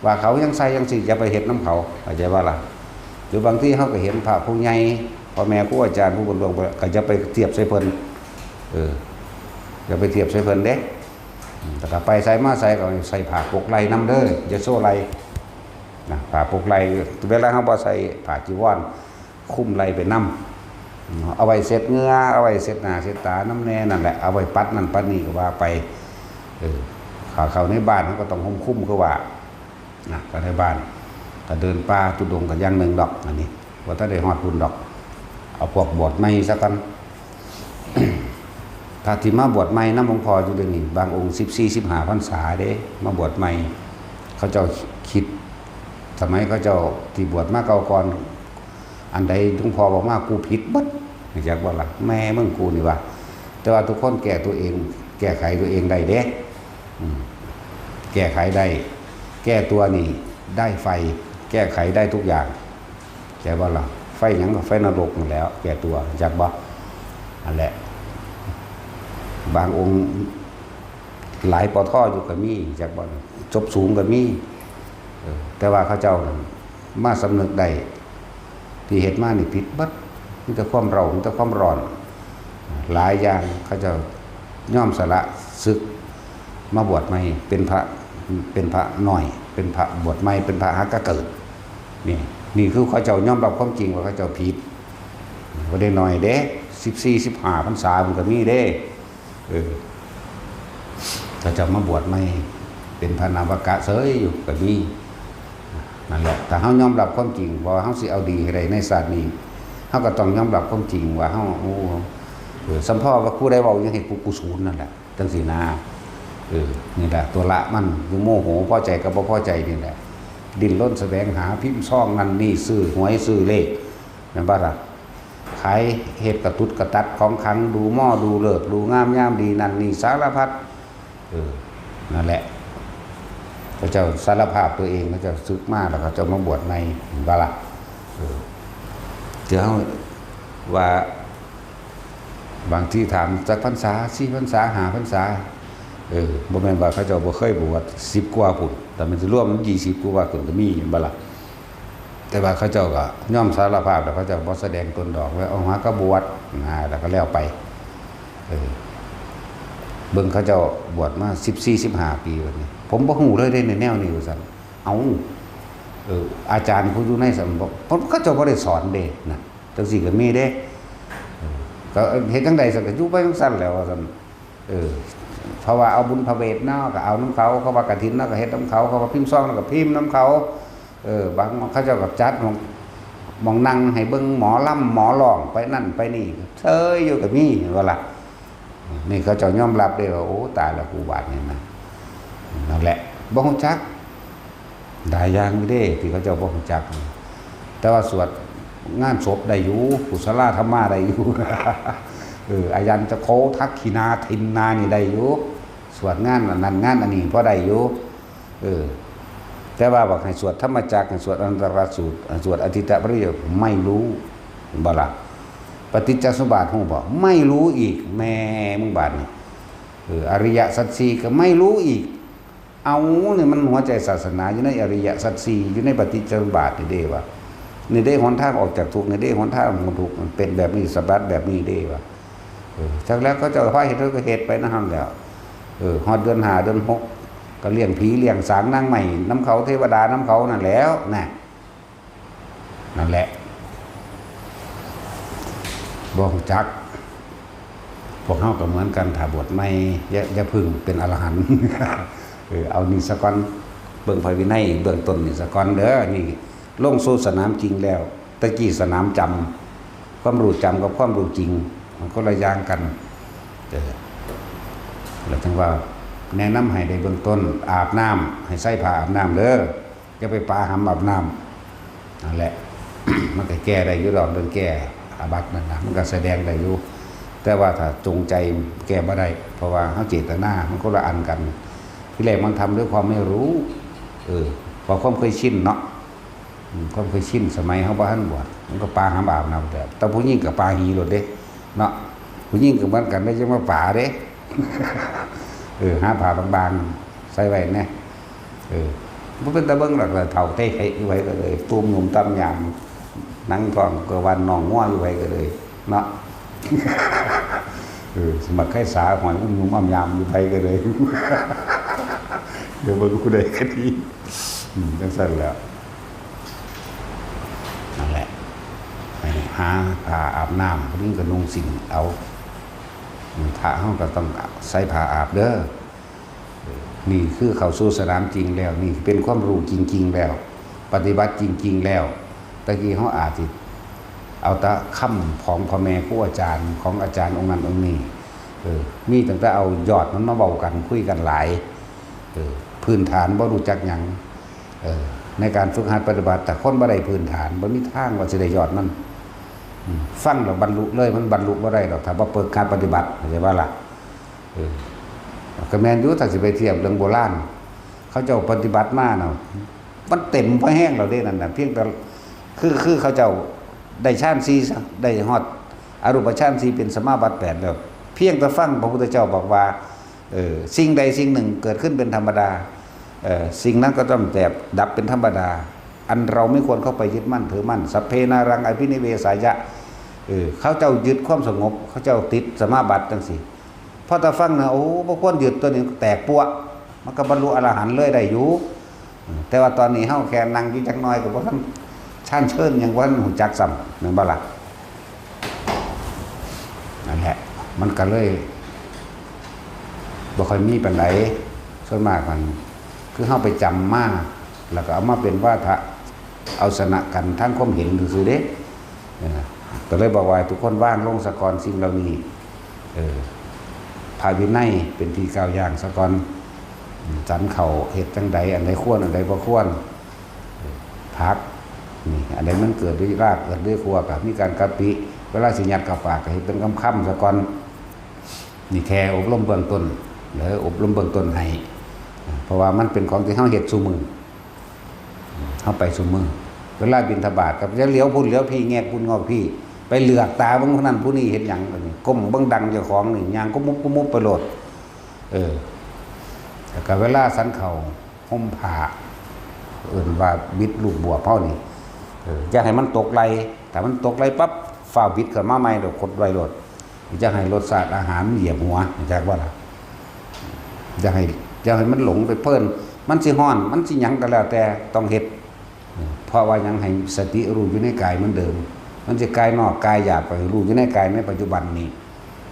ว่าเขายังใส่จั่งซี้ อย่าไปเฮ็ดนำเขา เข้าใจบ่ล่ะ? หรือบางทีเฮาก็เห็นพระผู้ใหญ่ พ่อแม่ครูอาจารย์ผู้บรรลุ ก็อย่าไปเทียบใส่เพิ่น เออ อย่าไปเทียบใส่เพิ่นเด้ อืม แต่ก็ไปไสมาไสก็ใส่ผ้าปกไหล่นำเด้อ อย่าโชว์ไหล่ นะ ผ้าปกไหล่ เวลาเฮาบ่ใส่ผ้าจีวร คลุมไหล่ไปนำ เอาไว้เช็ดเหงื่อ เอาไว้เช็ดหน้าเช็ดตานำแน่นั่นแหละ เอาไว้ปัดนั่นปัดนี่ก็ว่าไป เออ เข้า เข้าในบ้านเฮาก็ต้องห่มคลุมคือว่า นะ เข้าในบ้าน ก็เดินป่าธุดงค์ก็อย่างหนึ่งดอก อันนี้ บ่ทันได้ฮอดพุ้นดอก เอาพวกบวชใหม่ซะก่อน พระที่มาบวชใหม่นำหลวงพ่ออยู่เดี๋ยวนี้ บางองค์สิบสี่ สิบห้าพรรษาเด้ มาบวชใหม่ เขาเจ้าคิด สมัยเขาเจ้าที่บวชมาเก่าก่อน อันใดหลวงพ่อบอกมา กูผิดเบิด รู้จักบ่ล่ะ? แม่มึงกูนี่วะ แต่ว่าทุกคนแก้ตัวเอง แก้ไขตัวเองได้เด้ อืม แก้ไขได้ แก้ตัวนี่ได้ไฟ แก้ไขได้ทุกอย่าง เข้าใจบ่ล่ะ? ไฟหยังก็ไฟนรกนั่นแหล้ว แก้ตัว รู้จักบ่? นั่นแหละ บางองค์หลาย ปอทอ อยู่ก็มี รู้จักบ่? จบสูงก็มี เออ แต่ว่าเขาเจ้านั่นมาสำนึกได้ ที่เฮ็ดมานี่ผิดเบิด มีแต่ความเร้า มีแต่ความร้อน หลายอย่าง เขาเจ้ายอมสละศึก มาบวชใหม่ เป็นพระ เป็นพระน้อย เป็นพระบวชใหม่ เป็นพระหักกะเกิด นี่ นี่คือเขาเจ้ายอมรับความจริงว่าเขาเจ้าผิด บ่ได้น้อยเด้ สิบสี่ สิบห้าพรรษามันก็มีเด้ เออ เขาเจ้ามาบวชใหม่ เป็นพระนวกะเสยอยู่ก็มี นั่นแหละ ถ้าเฮายอมรับความจริง ว่าเฮาสิเอาดีให้ได้ในชาตินี้ เฮาก็ต้องยอมรับความจริงว่าเฮา โอ้ เออ สำพ่อว่าผู้ใดเว้าหยังให้กู กูสูนนั่นแหละ จั่งซี้นะ เออ นี่แหละ ตัวละมัน อยู่โมโห พอใจกับบ่พอใจนี่แหละ ดิ้นรนแสวงหา พิมพ์ซองนั่นนี่ ซื้อหวยซื้อเลข แม่นบ่ล่ะ? ขาย เฮ็ดกระตุดกระตัดของขลัง ดูหมอดูฤกษ์ ดูงามยามดีนั่นนี่สารพัด เออ นั่นแหละ เขาเจ้าสารภาพตัวเอง เขาเจ้าสึกมาแล้วเขาเจ้ามาบวชใหม่ แม่นบ่ล่ะ? เออ เดี๋ยวว่า บางทีถามจักพรรษา สี่พรรษา ห้าพรรษา เออ บ่แม่นว่าเขาเจ้าบ่เคยบวช สิบกว่าพุ้น แต่มันสิรวมมันยี่สิบกว่าพุ้นก็มี แม่นบ่ล่ะ? แต่ว่าเขาเจ้าก็ยอมสารภาพ แล้วเขาเจ้าบ่แสดงตนดอก ว่าเอาหากะบวชนะ แล้วก็แล้วไป เออ เบิ่งเขาเจ้าบวชมาสิบสี่ สิบห้าปีบัดนี้ ผมบ่ฮู้เลยเด้ในแนวนี้ว่าซั่น เอ้า เออ อาจารย์ผู้อยู่ในสำนัก เพิ่น เขาเจ้าบ่ได้สอนเด้นะ จั่งซี้ก็มีเด้ เออ ก็เฮ็ดจั่งใดซั่น ก็อยู่ไปจั่งซั่นแหล้วว่าซั่น เออ เพราะว่าเอาบุญพระเวทเนาะ ก็เอานำเขา เขาว่ากฐินเนาะ ก็เฮ็ดนำเขา เขาว่าพิมพ์ซองเนาะ ก็พิมพ์นำเขา เออ บางเขาเจ้าก็จัดหม่อง หม่องนั่งให้เบิ่งหมอลำหมอร้องไปนั่นไปนี่ เซยอยู่ก็มี เห็นบ่ล่ะ? นี่เขาเจ้ายอมรับเด้ว่า โอ้ ตายแล้วกูบาดนี่นะ นั่นแหละ บ่ฮู้จัก หลายอย่างอยู่เด้ ที่เขาเจ้าบ่ฮู้จัก แต่ว่าสวดงานศพได้อยู่ กุศลาธรรมาได้อยู่ เออ อายัญจะโคทักขินาทินนานี่ได้อยู่ สวดงานอันนั้นงานอันนี้พอได้อยู่ เออ แต่ว่าบอกให้สวดธรรมจักร ให้สวดอนันตรสูตร ให้สวดอทิตตปริโยค ไม่รู้ เห็นบ่ล่ะ? ปฏิจจสมุปบาทฮู้บ่? ไม่รู้อีก แม่มึงบาดนี่ เออ อริยสัจสี่ก็ไม่รู้อีก เอา นี่มันหัวใจศาสนาอยู่ในอริยสัจสี่ อยู่ในปฏิจจสมุปบาทนี่เด้วะ นี่เด้หนทางออกจากทุกข์ นี่เด้หนทางพ้นทุกข์ มันเป็นแบบนี้ สมบัติแบบนี้เด้วะ เออ จักแล้วเขาเจ้าพาเฮ็ด เขาก็เฮ็ดไปนั่นแหล้ว เออ ฮอดเดือนห้าเดือนหก ก็เลี้ยงผีเลี้ยงสางนางไม้นำเขา เทวดานำเขานั่นแหล้ว น่ะ นั่นแหละ บ่ฮู้จัก พวกเฮาก็เหมือนกัน ถ้าบวชใหม่ อย่า อย่าเพิ่งเป็นอรหันต์ เออ เอานี่ซะก่อน เบิ่งพระวินัยเบื้องต้นนี่ซะก่อนเด้อ นี่ลงสู่สนามจริงแล้ว แต่กี้สนามจำ ความรู้จำกับความรู้จริง มันคนละอย่างกัน เออ แล้วถึงว่าแนะนำให้ได้เบื้องต้น อาบน้ำ ให้ใส่ผ้าอาบน้ำเด้อ อย่าไปปาหำอาบน้ำ นั่นแหละ มันก็แก้ได้อยู่ดอก เรื่องแก้อาบัตินั่นนะ มันก็แสดงได้อยู่ แต่ว่าถ้าจงใจแก้บ่ได้ เพราะว่าเฮาเจตนามันคนละอันกัน ทีแรกมันทำด้วยความไม่รู้ เออ เพราะความเคยชินเนาะ อืม ความเคยชินสมัยเฮาบ่ทันบวช มันก็ปาหำอาบน้ำ แต่ แต่ผู้หญิงก็ปาหีโลดเด้ เนาะ ผู้หญิงก็เหมือนกันเด้ จะมาปาเด้ เออ หาผ้าบางๆ ใส่ไว้แหน่ เออ บ่เป็นตาเบิ่งดอก เฒ่าเตะเตะอยู่ไผก็เลย ตูมหนุ่มตำยาม หนังท้องก็วันน้องงัวอยู่ไผก็เลย เนาะ เออ สมัครไข่สาหอยอุ้มหนุ่มอ้อมยามอยู่ไผก็เลย เดี๋ยวเบิ่งผู้ใดก็ดี อืม จังซั่นแหละ นั่นแหละ ให้หาผ้าอาบน้ำ ผู้หญิงก็นุ่งสิ้นเอา อืม พระเฮาก็ต้องใส่ผ้าอาบเด้อ นี่คือเข้าสู่สนามจริงแล้ว นี่เป็นความรู้จริงๆแล้ว ปฏิบัติจริงๆแล้ว ตะกี้เฮาอาจสิเอาแต่คำของพ่อแม่ครูอาจารย์ ของอาจารย์องค์นั้นองค์นี้ เออ มีตั้งแต่เอายอดมันมาเว้ากัน คุยกันหลาย เออ พื้นฐานบ่รู้จักหยัง เออ ในการฝึกหัดปฏิบัติ ถ้าคนบ่ได้พื้นฐาน บ่มีทางว่าสิได้ยอดมัน อืม ฟังแล้วบรรลุเลย มันบรรลุบ่ได้ดอก ถ้าบ่ฝึกหัดปฏิบัติ เข้าใจบ่ล่ะ เออ ก็แม่นอยู่ ถ้าสิไปเทียบเรื่องโบราณ เขาเจ้าปฏิบัติมาน่ะ มันเต็มพอแฮงแล้วเด้นั่นน่ะ เพียงแต่ คือ คือเขาเจ้าได้ฌานสี่ซะ ได้ฮอดอรูปฌานสี่ เป็นสมาบัติแปดแล้ว เพียงแต่ฟังพระพุทธเจ้าบอกว่า เออ สิ่งใดสิ่งหนึ่งเกิดขึ้นเป็นธรรมดา เออ สิ่งนั้นก็ต้องแตกดับเป็นธรรมดา อันเราไม่ควรเข้าไปยึดมั่นถือมั่น สัพเพนารังอภินิเวสายะ เออ เขาเจ้ายึดความสงบ เขาเจ้าติดสมาบัติจังซี้ พอแต่ฟังนะ โอ้ บ่ควรยึด ตัวนี้แตกปัวะ มันก็บรรลุอรหันต์เลยได้อยู่ อืม แต่ว่าตอนนี้เฮาแค่นั่งอยู่จักหน่อยก็บ่ทัน ฌานเชิญหยังบ่ทันรู้จักซ้ำ แม่นบ่ล่ะ นั่นแหละ มันก็เลยบ่ค่อยมีปานใด ส่วนมากมัน คือเฮาไปจำมา แล้วก็เอามาเป็นวาทะ เอาชนะกันทางความเห็นซื่อๆเด้ เออ ก็เลยบอกว่าให้ทุกคนวางลงซะก่อนสิ่งเหล่านี้ เออ พระวินัยเป็นที่ก้าวย่างซะก่อน อืม ฉันข้าวเฮ็ดจั่งใด อันใดควร อันใดบ่ควร เออ ผัก นี่ อันใดมันเกิดด้วยราก เกิดด้วยขั้ว ก็มีการกะปิ เวลาสิยัดเข้าปากก็เฮ็ดเป็นคำๆซะก่อน นี่แค่อบรมเบื้องต้น เด้อ อบรมเบื้องต้นให้ เพราะว่ามันเป็นของที่เฮาเฮ็ดซุมื้อ เฮาไปซุมื้อ เวลาบิณฑบาตก็จะเหลียวพุ้นเหลียวพี้ แงกพุ้นงอกพี้ ไปเหลือกตาเบิ่งผู้นั้นผู้นี้เฮ็ดหยัง บัดนี้ก้มเบิ่งดังเจ้าของนี่ ย่างกุบมุบกุบมุบไปโลด เออ แล้วก็เวลาฉันข้าวห่มผ้า เอิ้นว่าบิดลูกบวบเฮานี่ เออ อย่าให้มันตกไหล่ ถ้ามันตกไหล่ปั๊บ ฟ้าวบิดขึ้นมาใหม่โลด ขดไว้โลด อย่าให้รสชาติอาหารเหยียบหัว รู้จักบ่ล่ะ อย่าให้ อย่าให้มันหลงไปเพลิน มันสิฮ้อน มันสิหยังก็แล้วแต่ ต้องเฮ็ด เพราะว่าหยัง ให้สติรู้อยู่ในกายเหมือนเดิม มันสิกายนอกกายหยาบก็ให้รู้อยู่ในกายในปัจจุบันนี้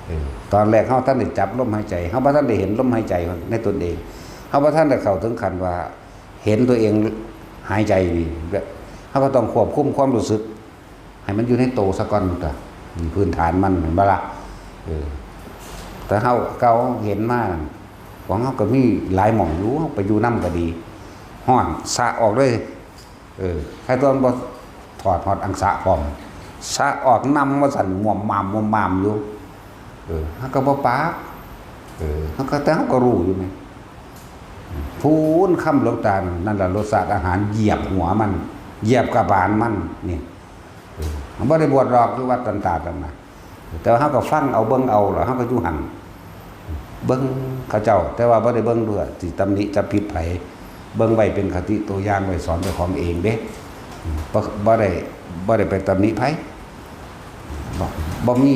เออ ตอนแรกเฮาทันได้จับลมหายใจ เฮาบ่ทันได้เห็นลมหายใจในตนเอง เฮาบ่ทันได้เข้าถึงขั้นว่าเห็นตัวเองหายใจนี่ เฮาก็ต้องควบคุมความรู้สึก ให้มันอยู่ในโตซะก่อนตั๊ว นี่พื้นฐานมัน แม่นบ่ล่ะ เออ แต่เฮา เก่าเห็นมานั่น ของเฮาก็มีหลายหม่องอยู่ เฮาไปอยู่นำก็ดี ฮ้อน สะออกเลย เออ ใครตัวบ่ถอดฮอดอังสะพร้อม สะออกนำว่าซั่น ม่วมม่ามม่วมม่ามอยู่ เออ เฮาก็บ่ปาก เออ เฮาก็ แต่เฮาก็รู้อยู่แหม พู้นคำหลวงตา นั่นล่ะรสชาติอาหารเหยียบหัวมัน เหยียบกระบาลมัน นี่ เออ มันบ่ได้บวชดอกอยู่วัดตันตาดนั่นนะ แต่ว่าเฮาก็ฟังเอาเบิ่งเอาล่ะ เฮาก็อยู่หั่น เบิ่งเขาเจ้า แต่ว่าบ่ได้เบิ่งเพื่อสิตำหนิจับผิดไผ เบิ่งไว้เป็นคติตัวอย่างไว้สอนเจ้าของเองเด้ บ่ บ่ได้ บ่ได้ไปตำหนิไผ บ่ บ่มี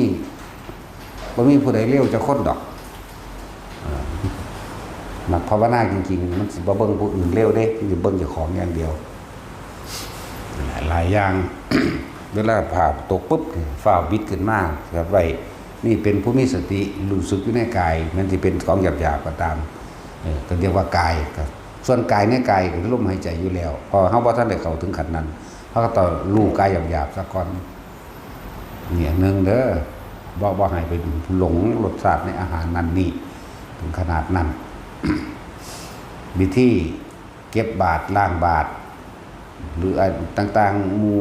บ่มีผู้ใดเลวจักคนดอก เออ นักภาวนาจริงๆ มันสิบ่เบิ่งผู้อื่นเลวเด้ มันสิเบิ่งเจ้าของอย่างเดียว หลายอย่าง เวลาผ้าตกปุ๊บ ฟ้าวบิดขึ้นมา แบบไว้ นี่เป็นผู้มีสติ รู้สึกอยู่ในกาย มันสิเป็นของหยาบๆ ก็ตาม เออ ก็เรียกว่ากาย ก็ ส่วนกายในกายก็คือลมหายใจอยู่แล้ว เพราะเฮาบ่ทันได้เข้าถึงขั้นนั้น เฮาก็ต้องรู้กายหยาบๆ ซะก่อน เนี่ย หนึ่งเด้อ บ่ บ่ให้ไปหลงรสชาติในอาหารนั่นนี่ ถึงขนาดนั้น วิธีเก็บบาตร ล้างบาตร หรืออันต่างๆ หมู่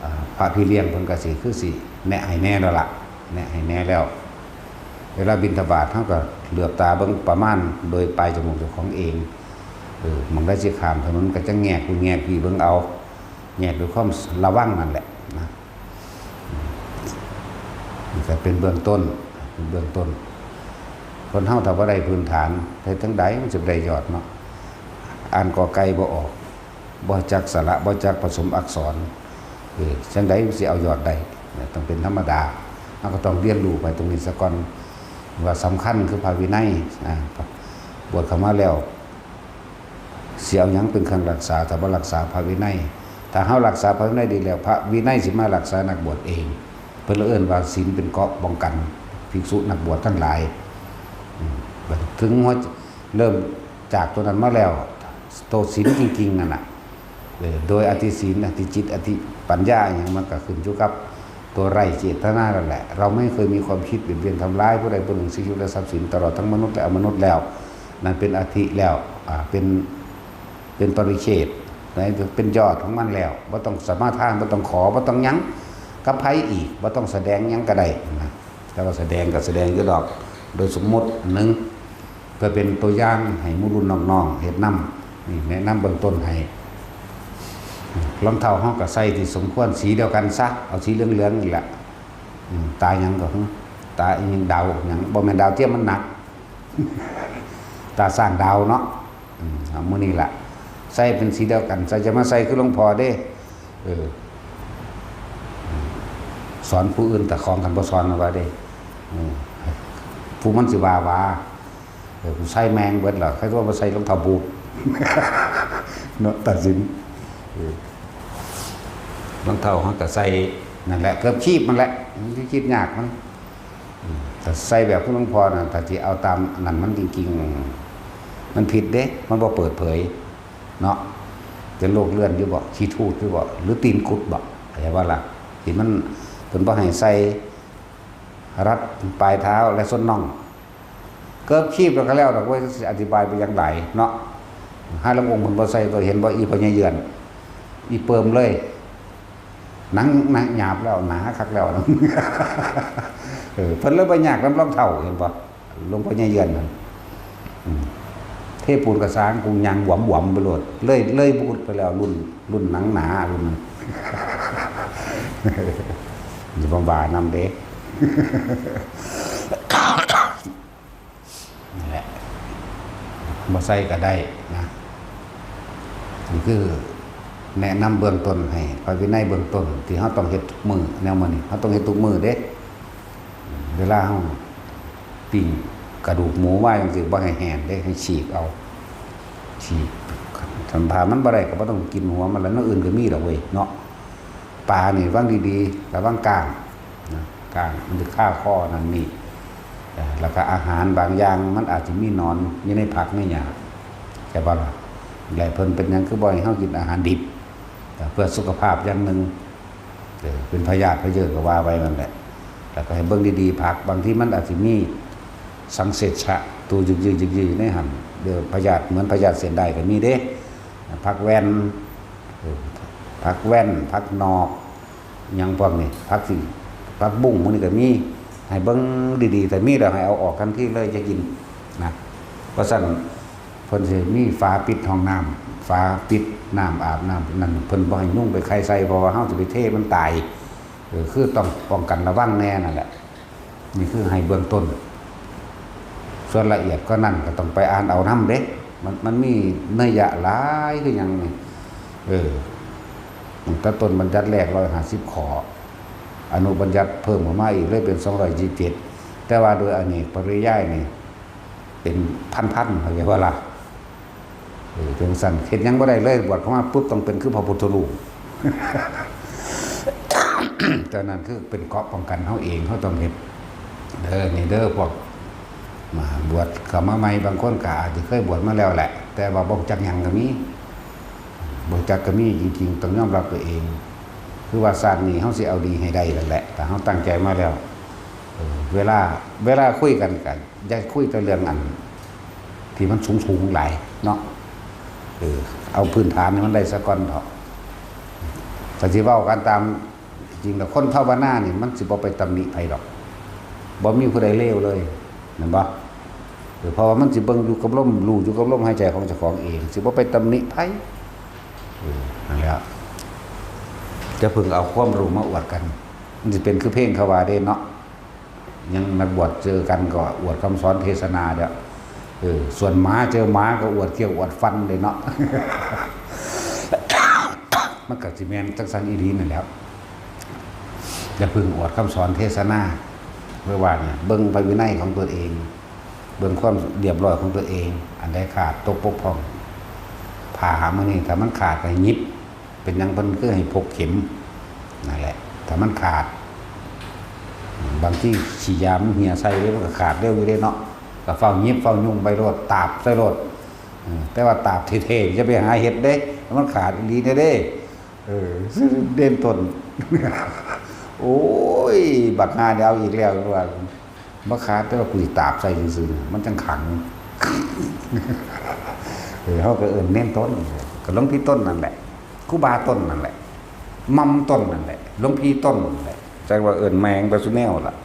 อ่า พระพี่เลี้ยงเพิ่นก็สิ คือสิแนะให้แน่แล้วล่ะ แนะให้แน่แล้ว เวลาบิณฑบาตเฮาก็เหลือบตาเบิ่งประมาณโดยปลายจมูกเจ้าของเอง เออ หม่องใดสิข้ามถนนก็จะแงกพู้นแงกพี้เบิ่งเอา แยกด้วยความระวังนั่นแหละนะ นี่ก็เป็นเบื้องต้น เป็นเบื้องต้น คนเฮาถ้าบ่ได้พื้นฐาน เฮ็ดจั่งใดมันสิบ่ได้ยอดเนาะ อ่านกอไก่บ่ออก บ่จักสระ บ่จักผสมอักษร เออ จั่งใดมันสิเอายอดได้ เนี่ย ต้องเป็นธรรมดา เราก็ต้องเรียนรู้ไปตรงนี้ซะก่อน ว่าสำคัญคือพระวินัย อ่า บวชเข้ามาแล้ว สิเอาหยังเป็นเครื่องรักษา ถ้าบ่รักษาพระวินัย ถ้าเฮารักษาพระวินัยดีแล้ว พระวินัยสิมารักษานักบวชเอง เพิ่นเลยเอิ้นว่าศีลเป็นเกราะป้องกันภิกษุนักบวชทั้งหลาย อืม ถึงว่าเริ่มจากตัวนั้นมาแล้ว ตัวศีลจริงๆนั่นน่ะ เออ โดยอธิศีล อธิจิต อธิปัญญา อหยังมันก็ขึ้นอยู่กับตัวไร้เจตนานั่นแหละ เราไม่เคยมีความคิดเบียดเบียนทำร้ายผู้ใดผู้หนึ่ง ชีวิตและทรัพย์สิน ตลอดทั้งมนุษย์และอมนุษย์แล้ว นั่นเป็นอธิแล้ว อ่า เป็น เป็นปริเฉท นะ เป็นยอดของมันแล้ว บ่ต้องสมาทาน บ่ต้องขอ บ่ต้องหยังกับไผอีก บ่ต้องแสดงหยังก็ได้นะ แต่ว่าแสดงก็แสดงอยู่ดอก โดยสมมุติอันหนึ่ง เพื่อเป็นตัวอย่างให้หมู่รุ่นน้องๆเฮ็ดนำ นี่แนะนำเบื้องต้นให้ รองเท้าเฮาก็ใส่ที่สมควร สีเดียวกันซะ เอาสีเหลืองๆนี่แหละ อืม ตาหยังก็ ตาอีหยัง ดาวหยัง บ่แม่นดาวเทียม มันหนัก ตาสร้างดาวเนาะ อืม เอามื้อนี้ล่ะ ใส่เป็นสีเดียวกัน ใส่ จะมาใส่คือหลวงพ่อเด้ เออ สอนผู้อื่นแต่ของกันบ่สอนว่าเด้ อืม ผู้มันสิว่าว่า เออ กูใส่แมงเบิดเหรอ ใครก็มาใส่รองเท้าบูท เนาะ ตัดสิน เออ รองเท้าเฮาก็ใส่นั่นแหละ เกือบคีบมันแหละ มันสิคิดยากมัน อืม แต่ใส่แบบหลวงพ่อน่ะ ถ้าสิเอาตามนั่นมันจริงๆ มันผิดเด้ มันบ่เปิดเผย เนาะ เป็นโรคเลื่อนอยู่บ่ ขี้ทูดอยู่บ่ หรือตีนกุดบ่ เข้าใจบ่ล่ะ ที่มัน เพิ่นบ่ให้ใส่ รัดปลายเท้าและส้นน่อง เกือบคีบแล้วก็แล้วดอกเว้ย สิอธิบายไปยังหลายเนาะ หาลางองค์เพิ่นบ่ใส่ ก็เห็นบ่ อีพ่อใหญ่เยือน อีเปิมเลย หนังหนาหยาบแล้ว หนาคักแล้ว เออ เพิ่นเลยบ่ยากนำรองเท้า เห็นบ่ หลวงพ่อใหญ่เยือนนั่น อืม เทปูนกระสาง กูยางหวมๆไปโลด เลย เลยบุดไปแล้ว รุ่น รุ่นหนังหนารุ่นนั้น อย่ามาว่านำเด้ นั่นแหละ บ่ใส่ก็ได้นะ นี่คือแนะนำเบื้องต้นให้ พระวินัยเบื้องต้นที่เราต้องเฮ็ดทุกมื้อ แนวมื้อนี้เราต้องเฮ็ดทุกมื้อเด้ เวลาเราปิ้งกระดูกหมูไว้จังซี่ บ่ให้แห้งเด้ ให้ฉีกเอา ฉีก คันถ้ามันบ่ได้ก็บ่ต้องกินหัวมันละ แนวอื่นก็มีดอกเว้ยเนาะ ปลานี่วางดีๆ ระวังก้างนะ ก้างมันสิคาคอนั่นนี่ เอ่อ แล้วก็อาหารบางอย่างมันอาจสิมีหนอนอยู่ในผักในหญ้า ใช่บ่ล่ะ และเพิ่นเป็นหยังคือบ่ให้เฮากินอาหารดิบ ก็เพื่อสุขภาพอย่างหนึ่ง เออ เป็นพยาธิพยาธิก็ว่าไปนั่นแหละ แล้วก็ให้เบิ่งดีๆ ผัก บางทีมันอาจสิมีสังเสชะ ตัวยึกๆๆๆ ในหั่น เดี๋ยวพยาธิ เหมือนพยาธิเส้นได้ก็มีเด้ ผักแว่น เออ ผักแว่น ผักหนอก หยังพวกนี้ ผักสิ ผักบุ้งพวกนี้ก็มี ให้เบิ่งดีๆ แต่มีแล้วให้เอาออกทันทีเลย อย่ากินนะ เพราะฉะนั้นเพิ่นสิมีฝาปิดห้องน้ำ ฝาปิดน้ำอาบน้ำนั่น เพิ่นบ่ให้ยุงไปไข่ใส่ เพราะว่าเราสิไปเทมันตาย เออ คือต้องป้องกันระวังแน่นั่นแหละ นี่คือให้เบื้องต้น ส่วนละเอียดกว่านั้นก็ต้องไปอ่านเอานำเด้ มัน มันมีนัยยะหลายคือหยังนี่ เออ ตั้งแต่ต้นบัญญัติแรกร้อยห้าสิบข้อ อนุบัญญัติเพิ่มเข้ามาอีกเลยเป็นสองร้อยยี่สิบเจ็ด แต่ว่าโดยอเนกปริยายนี่ เป็นพันๆ เข้าใจบ่ล่ะ เออ จั่งซั้น เฮ็ดหยังบ่ได้เลย บวชเข้ามาปุ๊บต้องเป็นคือพระพุทธรูป ตอนนั้นคือเป็นเกราะป้องกันเฮาเอง เฮาต้องเฮ็ด เด้อ นี่เด้อ พวกมาบวชเข้ามาใหม่ บางคนก็อาจจะเคยบวชมาแล้วแหละ แต่ว่าบ่รู้จักหยังก็มี บ่รู้จักก็มี จริงๆ ต้องยอมรับตัวเอง คือว่าชาตินี้เฮาสิเอาดีให้ได้นั่นแหละ ถ้าเฮาตั้งใจมาแล้ว เออ เวลา เวลาคุยกันก็อย่าคุยแต่เรื่องอันที่มันสูงๆหลายเนาะ เออ เอาพื้นฐานให้มันได้ซะก่อนเถาะ ถ้าสิเว้ากันตามจริงแล้ว คนภาวนานี่มันสิบ่ไปตำหนิไผดอก บ่มีผู้ใดเลวเลย แม่นบ่ เออ เพราะว่ามันสิเบิ่งอยู่กับลม รู้อยู่กับลมหายใจของเจ้าของเอง สิบ่ไปตำหนิไผ เออ นั่นแหละ จะเพิ่งเอาความรู้มาอวดกัน มันสิเป็นคือเพลงเขาว่าเด้เนาะ ยังนักบวชเจอกันก็อวดคำสอนเทศนาเด้อ เออ ส่วนหมาเจอหมาก็อวดเขี้ยวอวดฟันเลยเนาะ มันก็สิแม่นจังซั่นอีหลีนั่นแหล้ว อย่าเพิ่งอวดคำสอนเทศนา เมื่อวานเนี่ย เบิ่งพระวินัยของตัวเอง เบิ่งความเรียบร้อยของตัวเอง อันใดขาดตกบกพร่อง ผ้าหามื้อนี้ถ้ามันขาดก็หยิบ เป็นหยังเพิ่นคือให้พกเข็ม นั่นแหละ ถ้ามันขาด บางทีขี้ยามันเหี่ยใส่เลยมันก็ขาดเร็วอยู่เด้เนาะ ก็เฝ้าหยิบเฝ้ายุ่งไปโลด ตาบใส่โลด เออ แต่ว่าตาบเท่ๆ อย่าไปหาเฮ็ดเด้ มันขาดอีหลีเด้ เออ เด่นต้น โอ้ย บักฮาเนี่ยเอาอีกแล้วว่า บ่ขาด แต่ว่ากูสิตาบใส่ซื่อๆ มันจังขัง เออ เฮาก็เอิ้นเน้นต้น ก็หลวงพี่ต้นนั่นแหละ ครูบาต้นนั่นแหละ มัมต้นนั่นแหละ หลวงพี่ต้นนั่นแหละ จักว่าเอิ้นแม่งไปซุแนวล่ะ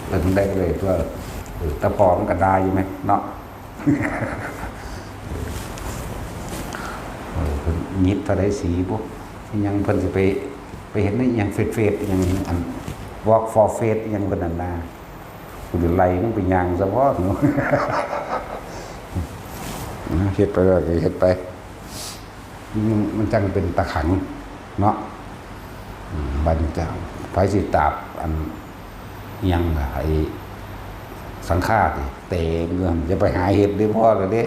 เอิ้นได้ก็เลยตัว เออ แต่พ่อมันก็ด่าอยู่แหมเนาะ เออ เพิ่นหยิบเท่าใดสีบุ อิหยังเพิ่นสิไป ไปเห็นในอิหยังเฟซๆ อิหยังอัน Walk for Faith อิหยังเพิ่นนั่นนะ กูสิไล่มึงไปย่างซะพอเนาะ เฮ็ดไปเลย เฮ็ดไป มัน มันจังเป็นตะขังเนาะ อืม บัดนี้จะ ไผสิตาบ อัน อิหยังล่ะ ไอ้สังฆาติ เตะเงิน อย่าไปหาเฮ็ดเด้อ พอแล้วเด้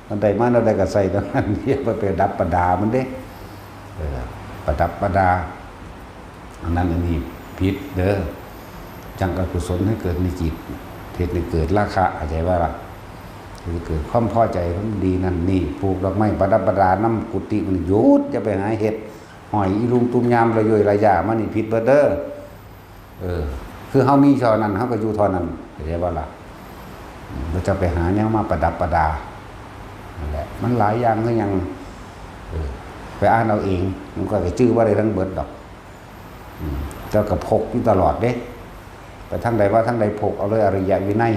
มันได้มาแล้วได้ก็ใส่เท่านั้น อย่าไปประดับประดามันเด้ เออ ประดับประดา อันนั้นอันนี้ผิดเด้อ จังอกุศลให้เกิดในจิต เฮ็ดให้เกิดราคะ เข้าใจบ่ล่ะ ให้เกิดความพอใจ ความดีนั่นนี่ ปลูกดอกไม้ประดับประดานำกุฏิมัน หยุด อย่าไปหาเฮ็ด ห้อยอีลุงตุ่มยามระย่อยระย่ามานี่ผิดเบิดเด้อ เออ คือเฮามีเท่านั้น เฮาก็อยู่เท่านั้น เข้าใจบ่ล่ะ บ่จะไปหาหยังมาประดับประดา นั่นแหละ มันหลายอย่างคือหยัง เออ ไปอ่านเอาเอง มันก็สิจื่อบ่ได้ทั้งเบิดดอก อืม แต่ก็พกอยู่ตลอดเด้ ไปทางใดมาทางใดพกเอาเลย อริยวินัย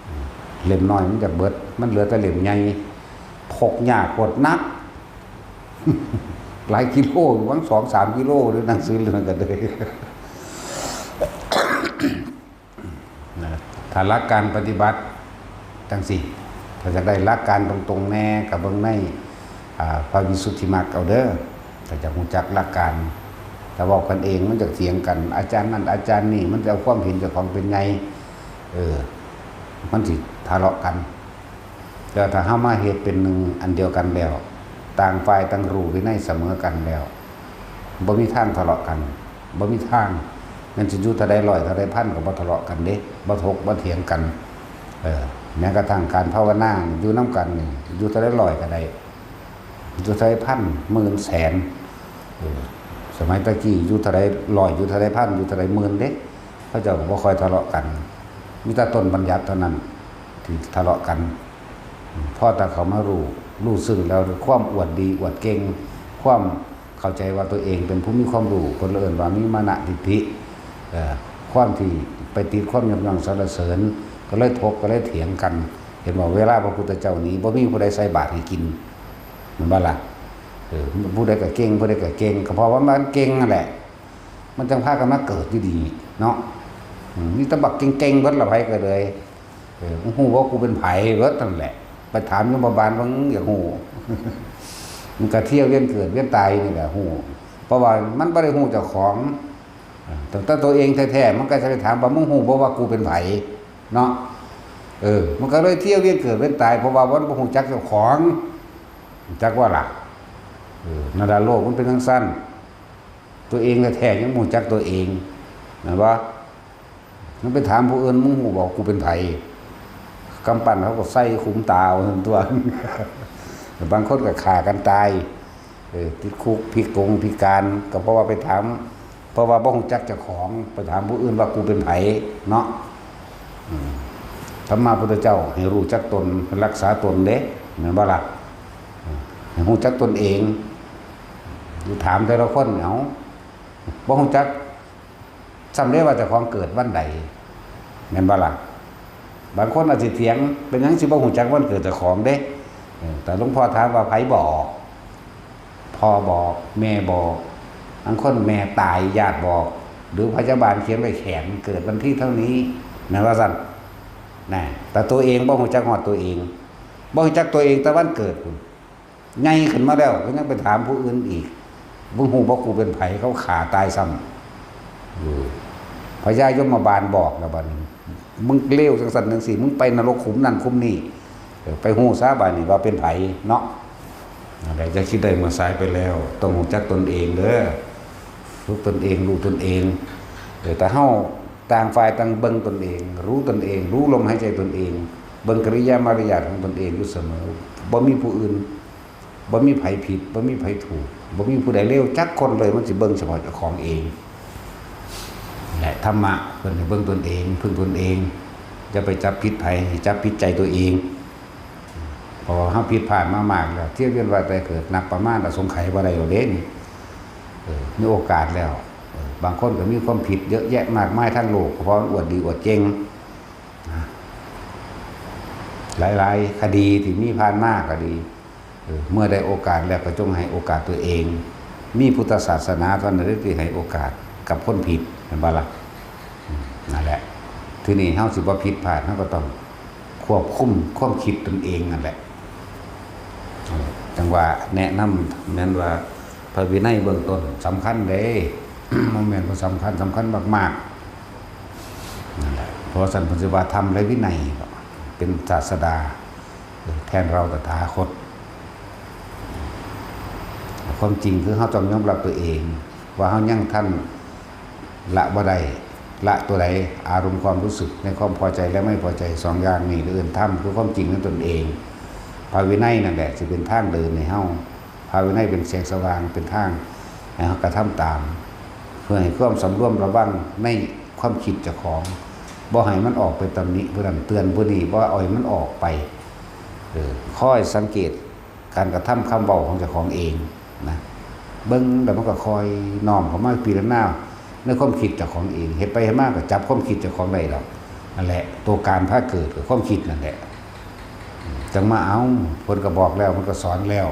อืม เล่มน้อยมันจะเบิด มันเหลือแต่เล่มใหญ่ พกยากโพด หนัก หลายกิโล หวัง สองสามกิโล หรือหนังสือเล่มนั้นก็ได้ นะ ถ้าหลักการปฏิบัติจังซี่ ถ้าอยากได้หลักการตรงๆแน่ ก็เบิ่งใน อ่า พระวิสุทธิมรรคเอาเด้อ ถ้าอยากรู้จักหลักการ ถ้าเว้ากันเองมันจะเถียงกัน อาจารย์นั่นอาจารย์นี่ มันจะเอาความเห็นเจ้าของเป็นใหญ่ เออ มันสิทะเลาะกัน แต่ถ้าเฮามาเฮ็ดเป็นหนึ่งอันเดียวกันแล้ว ต่างฝ่ายต่างรู้วินัยเสมอกันแล้ว บ่มีทางทะเลาะกัน บ่มีทาง แม่นสิอยู่เท่าใดร้อย เท่าใดพัน ก็บ่ทะเลาะกันเด้ บ่ถกบ่เถียงกัน เออ แม้กระทั่งการภาวนานี่อยู่นำกันนี่ อยู่เท่าใดร้อยก็ได้ อยู่เท่าใดพัน หมื่น แสน เออ สมัยตะกี้อยู่เท่าใดร้อย อยู่เท่าใดพัน อยู่เท่าใดหมื่นเด้ เขาเจ้าก็บ่ค่อยทะเลาะกัน มีแต่ต้นบัญญัติเท่านั้นที่ทะเลาะกัน พอแต่เขามารู้ รู้ซึ่งแล้ว ความอวดดีอวดเก่ง ความเข้าใจว่าตัวเองเป็นผู้มีความรู้ คนละเอิ้นว่ามีมานะทิฏฐิ เอ่อ ความที่ไปติดความยกย่องสรรเสริญ ก็เลยถก ก็เลยเถียงกัน เห็นบ่ เวลาพระพุทธเจ้าหนี บ่มีผู้ใดใส่บาตรให้กิน แม่นบ่ล่ะ เออ ผู้ใดก็เก่ง ผู้ใดก็เก่ง ก็เพราะว่ามันเก่งนั่นแหละ มันจังพากันมาเกิดอยู่ดีเนาะ อืม มีแต่บักเก่งๆเบิดละ ไผก็เลย เออ มึงฮู้บ่กูเป็นไผ เบิดนั่นแหละ ไปถามยมบาลว่ามึงอยากฮู้ มันก็เที่ยวเวียนเกิดเวียนตายนี่แหละฮู้ เพราะว่ามันบ่ได้ฮู้เจ้าของ เออ ตั้งแต่ตัวเองแท้ๆ มันก็จะไปถามว่ามึงฮู้บ่ว่ากูเป็นไผเนาะ เออ มันก็เลยเที่ยวเวียนเกิดเวียนตาย เพราะว่ามันบ่ฮู้จักเจ้าของ จักว่าล่ะ เออ นั่นล่ะ โลกมันเป็นจั่งซั้น ตัวเองแท้ๆยังบ่ฮู้จักตัวเอง แม่นบ่ มันไปถามผู้อื่น มึงฮู้บ่กูเป็นไผ กำปั้นเขาก็ใส่ขุมตาเอาซั่นตั๊ว บางคนก็ฆ่ากันตาย เออ ติดคุก พิกงพิการ ก็เพราะว่าไปถาม เพราะว่าบ่ฮู้จักเจ้าของ ไปถามผู้อื่นว่ากูเป็นไผเนาะ อืม ธรรมะพุทธเจ้าให้รู้จักตน รักษาตนเด้ แม่นบ่ล่ะ อืม ให้รู้จักตนเอง ถามแต่ละคน เอ้า บ่ฮู้จัก ซ้ำเด้ว่าเจ้าของเกิดวันใด แม่นบ่ล่ะ บางคนอาจสิเถียง เป็นหยังสิบ่ฮู้จักวันเกิดเจ้าของเด้ เออ แต่หลวงพ่อถามว่าไผบอก พ พ่อบอก แม่บอก บางคนแม่ตายญาติบอก หรือพยาบาลเขียนไว้แขน เกิดวันที่เท่านี้ แม่นว่าซั่น นะ แต่ตัวเองบ่ฮู้จักฮอดตัวเอง บ่ฮู้จักตัวเองแต่วันเกิดพุ้น ใหญ่ขึ้นมาแล้วก็ยังไปถามผู้อื่นอีก บ่ฮู้บ่กูเป็นไผ เขาฆ่าตายซ้ำ เออ พญายมบาลบอกแล้วบัดนี้ มึงเลวจังซั่นจังซี่ มึงไปนรกขุมนั่นขุมนี่ เออ ไปฮู้ซะบัดนี้ว่าเป็นไผเนาะ อะไรจะคิดได้เมื่อสายไปแล้ว ต้องรู้จักตนเองเด้อ รู้ตนเอง รู้ตนเอง เออ แต่เฮาต่างฝ่ายต่างเบิ่งตนเอง รู้ตนเอง รู้ลมหายใจตนเอง เบิ่งกิริยามารยาทของตนเองอยู่เสมอ บ่มีผู้อื่น บ่มีไผผิด บ่มีไผถูก บ่มีผู้ใดเลวจักคนเลย มันสิเบิ่งเฉพาะเจ้าของเอง และธรรมะเพิ่นให้เบิ่งตนเอง พึ่งตนเอง อย่าไปจับผิดไผ ให้จับผิดใจตัวเอง เพราะว่าเฮาผิดพลาดมามากแล้ว เที่ยวเวียนว่ายตายเกิดนับประมาณอสงไขยบ่ได้แล้วเด้นี่ เออ มีโอกาสแล้ว เออ บางคนก็มีความผิดเยอะแยะมากมายทั้งโลก เพราะมันอวดดีอวดเก่ง นะ หลายๆ คดีที่มีผ่านมาก็ดี เออ เมื่อได้โอกาสแล้วก็จงให้โอกาสตัวเอง มีพุทธศาสนาเท่านั้นที่ให้โอกาสกับคนผิด แม่นบ่ล่ะ อืม นั่นแหละ ทีนี้เฮาสิบ่ผิดพลาด เฮาก็ต้องควบคุมความคิดตนเองนั่นแหละ เออ จั่งว่าแนะนำ แม่นว่าพระวินัยเบื้องต้นสำคัญเด้ บ่แม่นบ่สำคัญ สำคัญมากๆ นั่นแหละ เพราะว่าซั่นเพิ่นสิว่าธรรมและวินัยเป็นศาสดา แทนเราตถาคต ความจริงคือเฮาต้องยอมรับตัวเอง ว่าเฮายังทันละบ่ได้ ละตัวใด อารมณ์ความรู้สึกในความพอใจและไม่พอใจสองอย่างนี้ เอิ้นธรรม คือความจริงในตนเอง พระวินัยนั่นแหละสิเป็นทางเดินให้เฮา พระวินัยเป็นแสงสว่าง เป็นทางให้เฮากระทำตาม เพื่อให้ความสำรวมระวังในความคิดเจ้าของ บ่ให้มันออกไปตำหนิผู้นั้น เตือนผู้นี้ บ่เอาให้มันออกไป เออ คอยสังเกตการกระทำคำเว้าของเจ้าของเองนะ เบิ่งแล้วมันก็คอยน้อมเข้ามาพิจารณาในความคิดเจ้าของเอง เฮ็ดไปเฮ็ดมาก็จับความคิดเจ้าของได้ดอก นั่นแหละ ตัวการพาเกิดคือความคิดนั่นแหละ จั่งมาเอา เพิ่นก็บอกแล้ว เพิ่นก็สอนแล้ว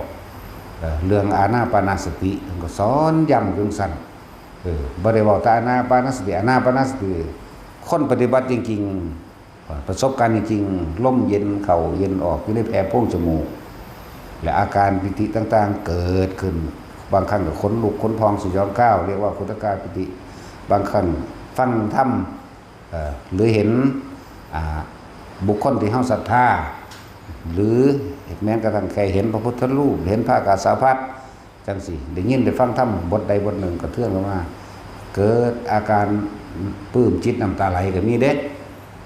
เอ่อ เรื่องอานาปานสติ เพิ่นก็สอนย้ำจั่งซั่น เออ บ่ได้เว้าแต่อานาปานสติ อานาปานสติ คนปฏิบัติจริงๆ ประสบการณ์จริงๆ ลมเย็นเข้าเย็นออกอยู่ในแผลโพรงจมูก และอาการปีติต่างๆ เกิดขึ้น บางครั้งก็ขนลุกขนพองสยองกล้าว เรียกว่าขุทกาปีติ บางครั้งฟังธรรม เอ่อ หรือเห็น อ่า บุคคลที่เฮาศรัทธา หรือแม้กระทั่งแค่เห็นพระพุทธรูป เห็นพระกาสาพัดจั่งซี้ ได้ยินได้ฟังธรรมบทใดบทหนึ่งกระเทือนลงมา เกิดอาการปลื้มจิตน้ำตาไหลก็มีเด้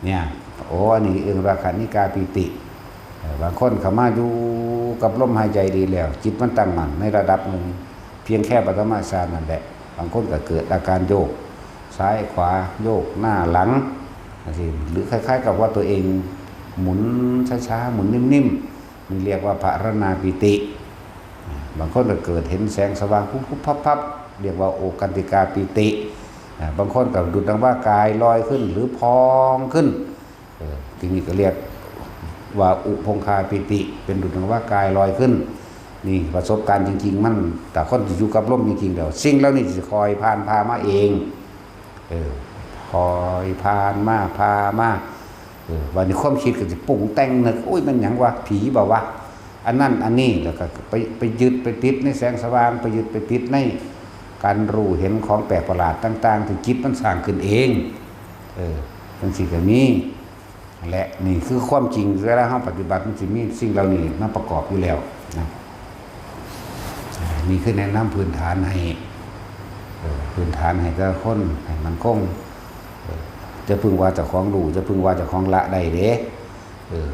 เนี่ย โอ้ อันนี้เอิ้นว่าขณิกาปีติ เอ่อ บางคนเข้ามาอยู่กับลมหายใจดีแล้ว จิตมันตั้งมั่นในระดับหนึ่ง เพียงแค่ปฐมฌานนั่นแหละ บางคนก็เกิดอาการโยกซ้ายขวา โยกหน้าหลังจั่งซี้ หรือคล้ายๆกับว่าตัวเองหมุนช้าๆ หมุนนิ่มๆ นี่เรียกว่าภารณาปีติ บางคนก็เกิดเห็นแสงสว่างพุบๆ พับๆ เรียกว่าโอกันติกาปีติ อ่า บางคนก็ดุจดังว่ากายลอยขึ้นหรือพองขึ้น เออ ทีนี้ก็เรียกว่าอุพงคาปีติ เป็นดุจดังว่ากายลอยขึ้น นี่ประสบการณ์จริงๆ มัน แต่คนที่อยู่กับลมจริงๆ แล้ว สิ่งเหล่านี้สิคอยผ่านพามาเอง เออ คอยผ่านมาพามา เออ วันนี้ความคิดก็สิปรุงแต่งนึก โอ้ย มันหยังวะ ผีบ่วะ อันนั้นอันนี้ แล้วก็ไป ไปยึดไปติดในแสงสว่าง ไปยึดไปติดในการรู้เห็นของแปลกประหลาดต่างๆ ที่จิตมันสร้างขึ้นเอง เออ จั่งซี้ก็มี และนี่คือความจริง เวลาเฮาปฏิบัติมันสิมีสิ่งเหล่านี้มาประกอบอยู่แล้วนะ อ่า นี่คือแนะนำพื้นฐานให้ เอ่อ พื้นฐานให้แต่ละคนให้มั่นคง เอ่อ อย่าเพิ่งว่าเจ้าของรู้ อย่าเพิ่งว่าเจ้าของละได้เด้ เออ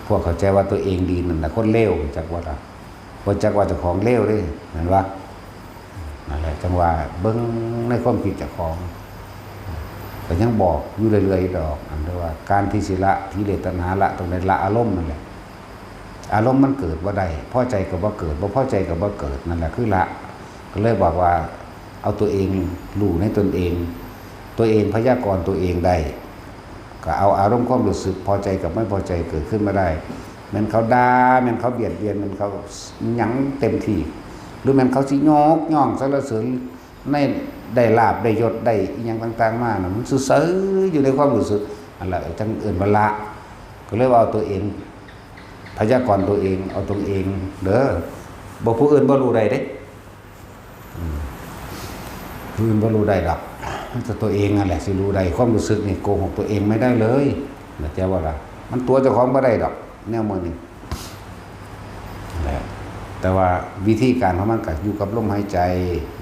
พวกเข้าใจว่าตัวเองดีนั่นน่ะคนเลว จักว่าล่ะ บ่จักว่าเจ้าของเลวเด้ แม่นบ่ นั่นแหละ จั่งว่าเบิ่งในความคิดเจ้าของ ก็ยังบอกอยู่เรื่อยๆ ดอก อันที่ว่าการที่สิละกิเลสตัณหาละ ต้องได้ละอารมณ์นั่นแหละ อารมณ์มันเกิดบ่ได้ พอใจก็บ่เกิด บ่พอใจก็บ่เกิด นั่นแหละคือละ ก็เลยบอกว่าเอาตัวเองรู้ในตนเอง ตัวเองพยากรณ์ตัวเองได้ ก็เอาอารมณ์ความรู้สึกพอใจกับไม่พอใจเกิดขึ้นมาได้ แม่นเขาด่า แม่นเขาเบียดเบียน แม่นเขาหยังเต็มที่ หรือแม่นเขาสิยกย่องสรรเสริญในได้ลาภได้ยศได้อิหยังต่างๆมานะ มันซื่อๆอยู่ในความรู้สึก อันละจังเอิ้นว่าละ ก็เลยว่าเอาตัวเอง พยากรณ์ตัวเอง เอาตัวเองเด้อ บ่ผู้อื่นบ่รู้ได้เด้ อืม ผู้อื่นบ่รู้ได้ดอก มันจะตัวเองนั่นแหละสิรู้ได้ ความรู้สึกนี่โกหกตัวเองไม่ได้เลยนะ เจ้าว่าล่ะ มันตัวเจ้าของบ่ได้ดอก แนวมื้อนี้ แหละ แต่ว่าวิธีการของมันก็อยู่กับลมหายใจ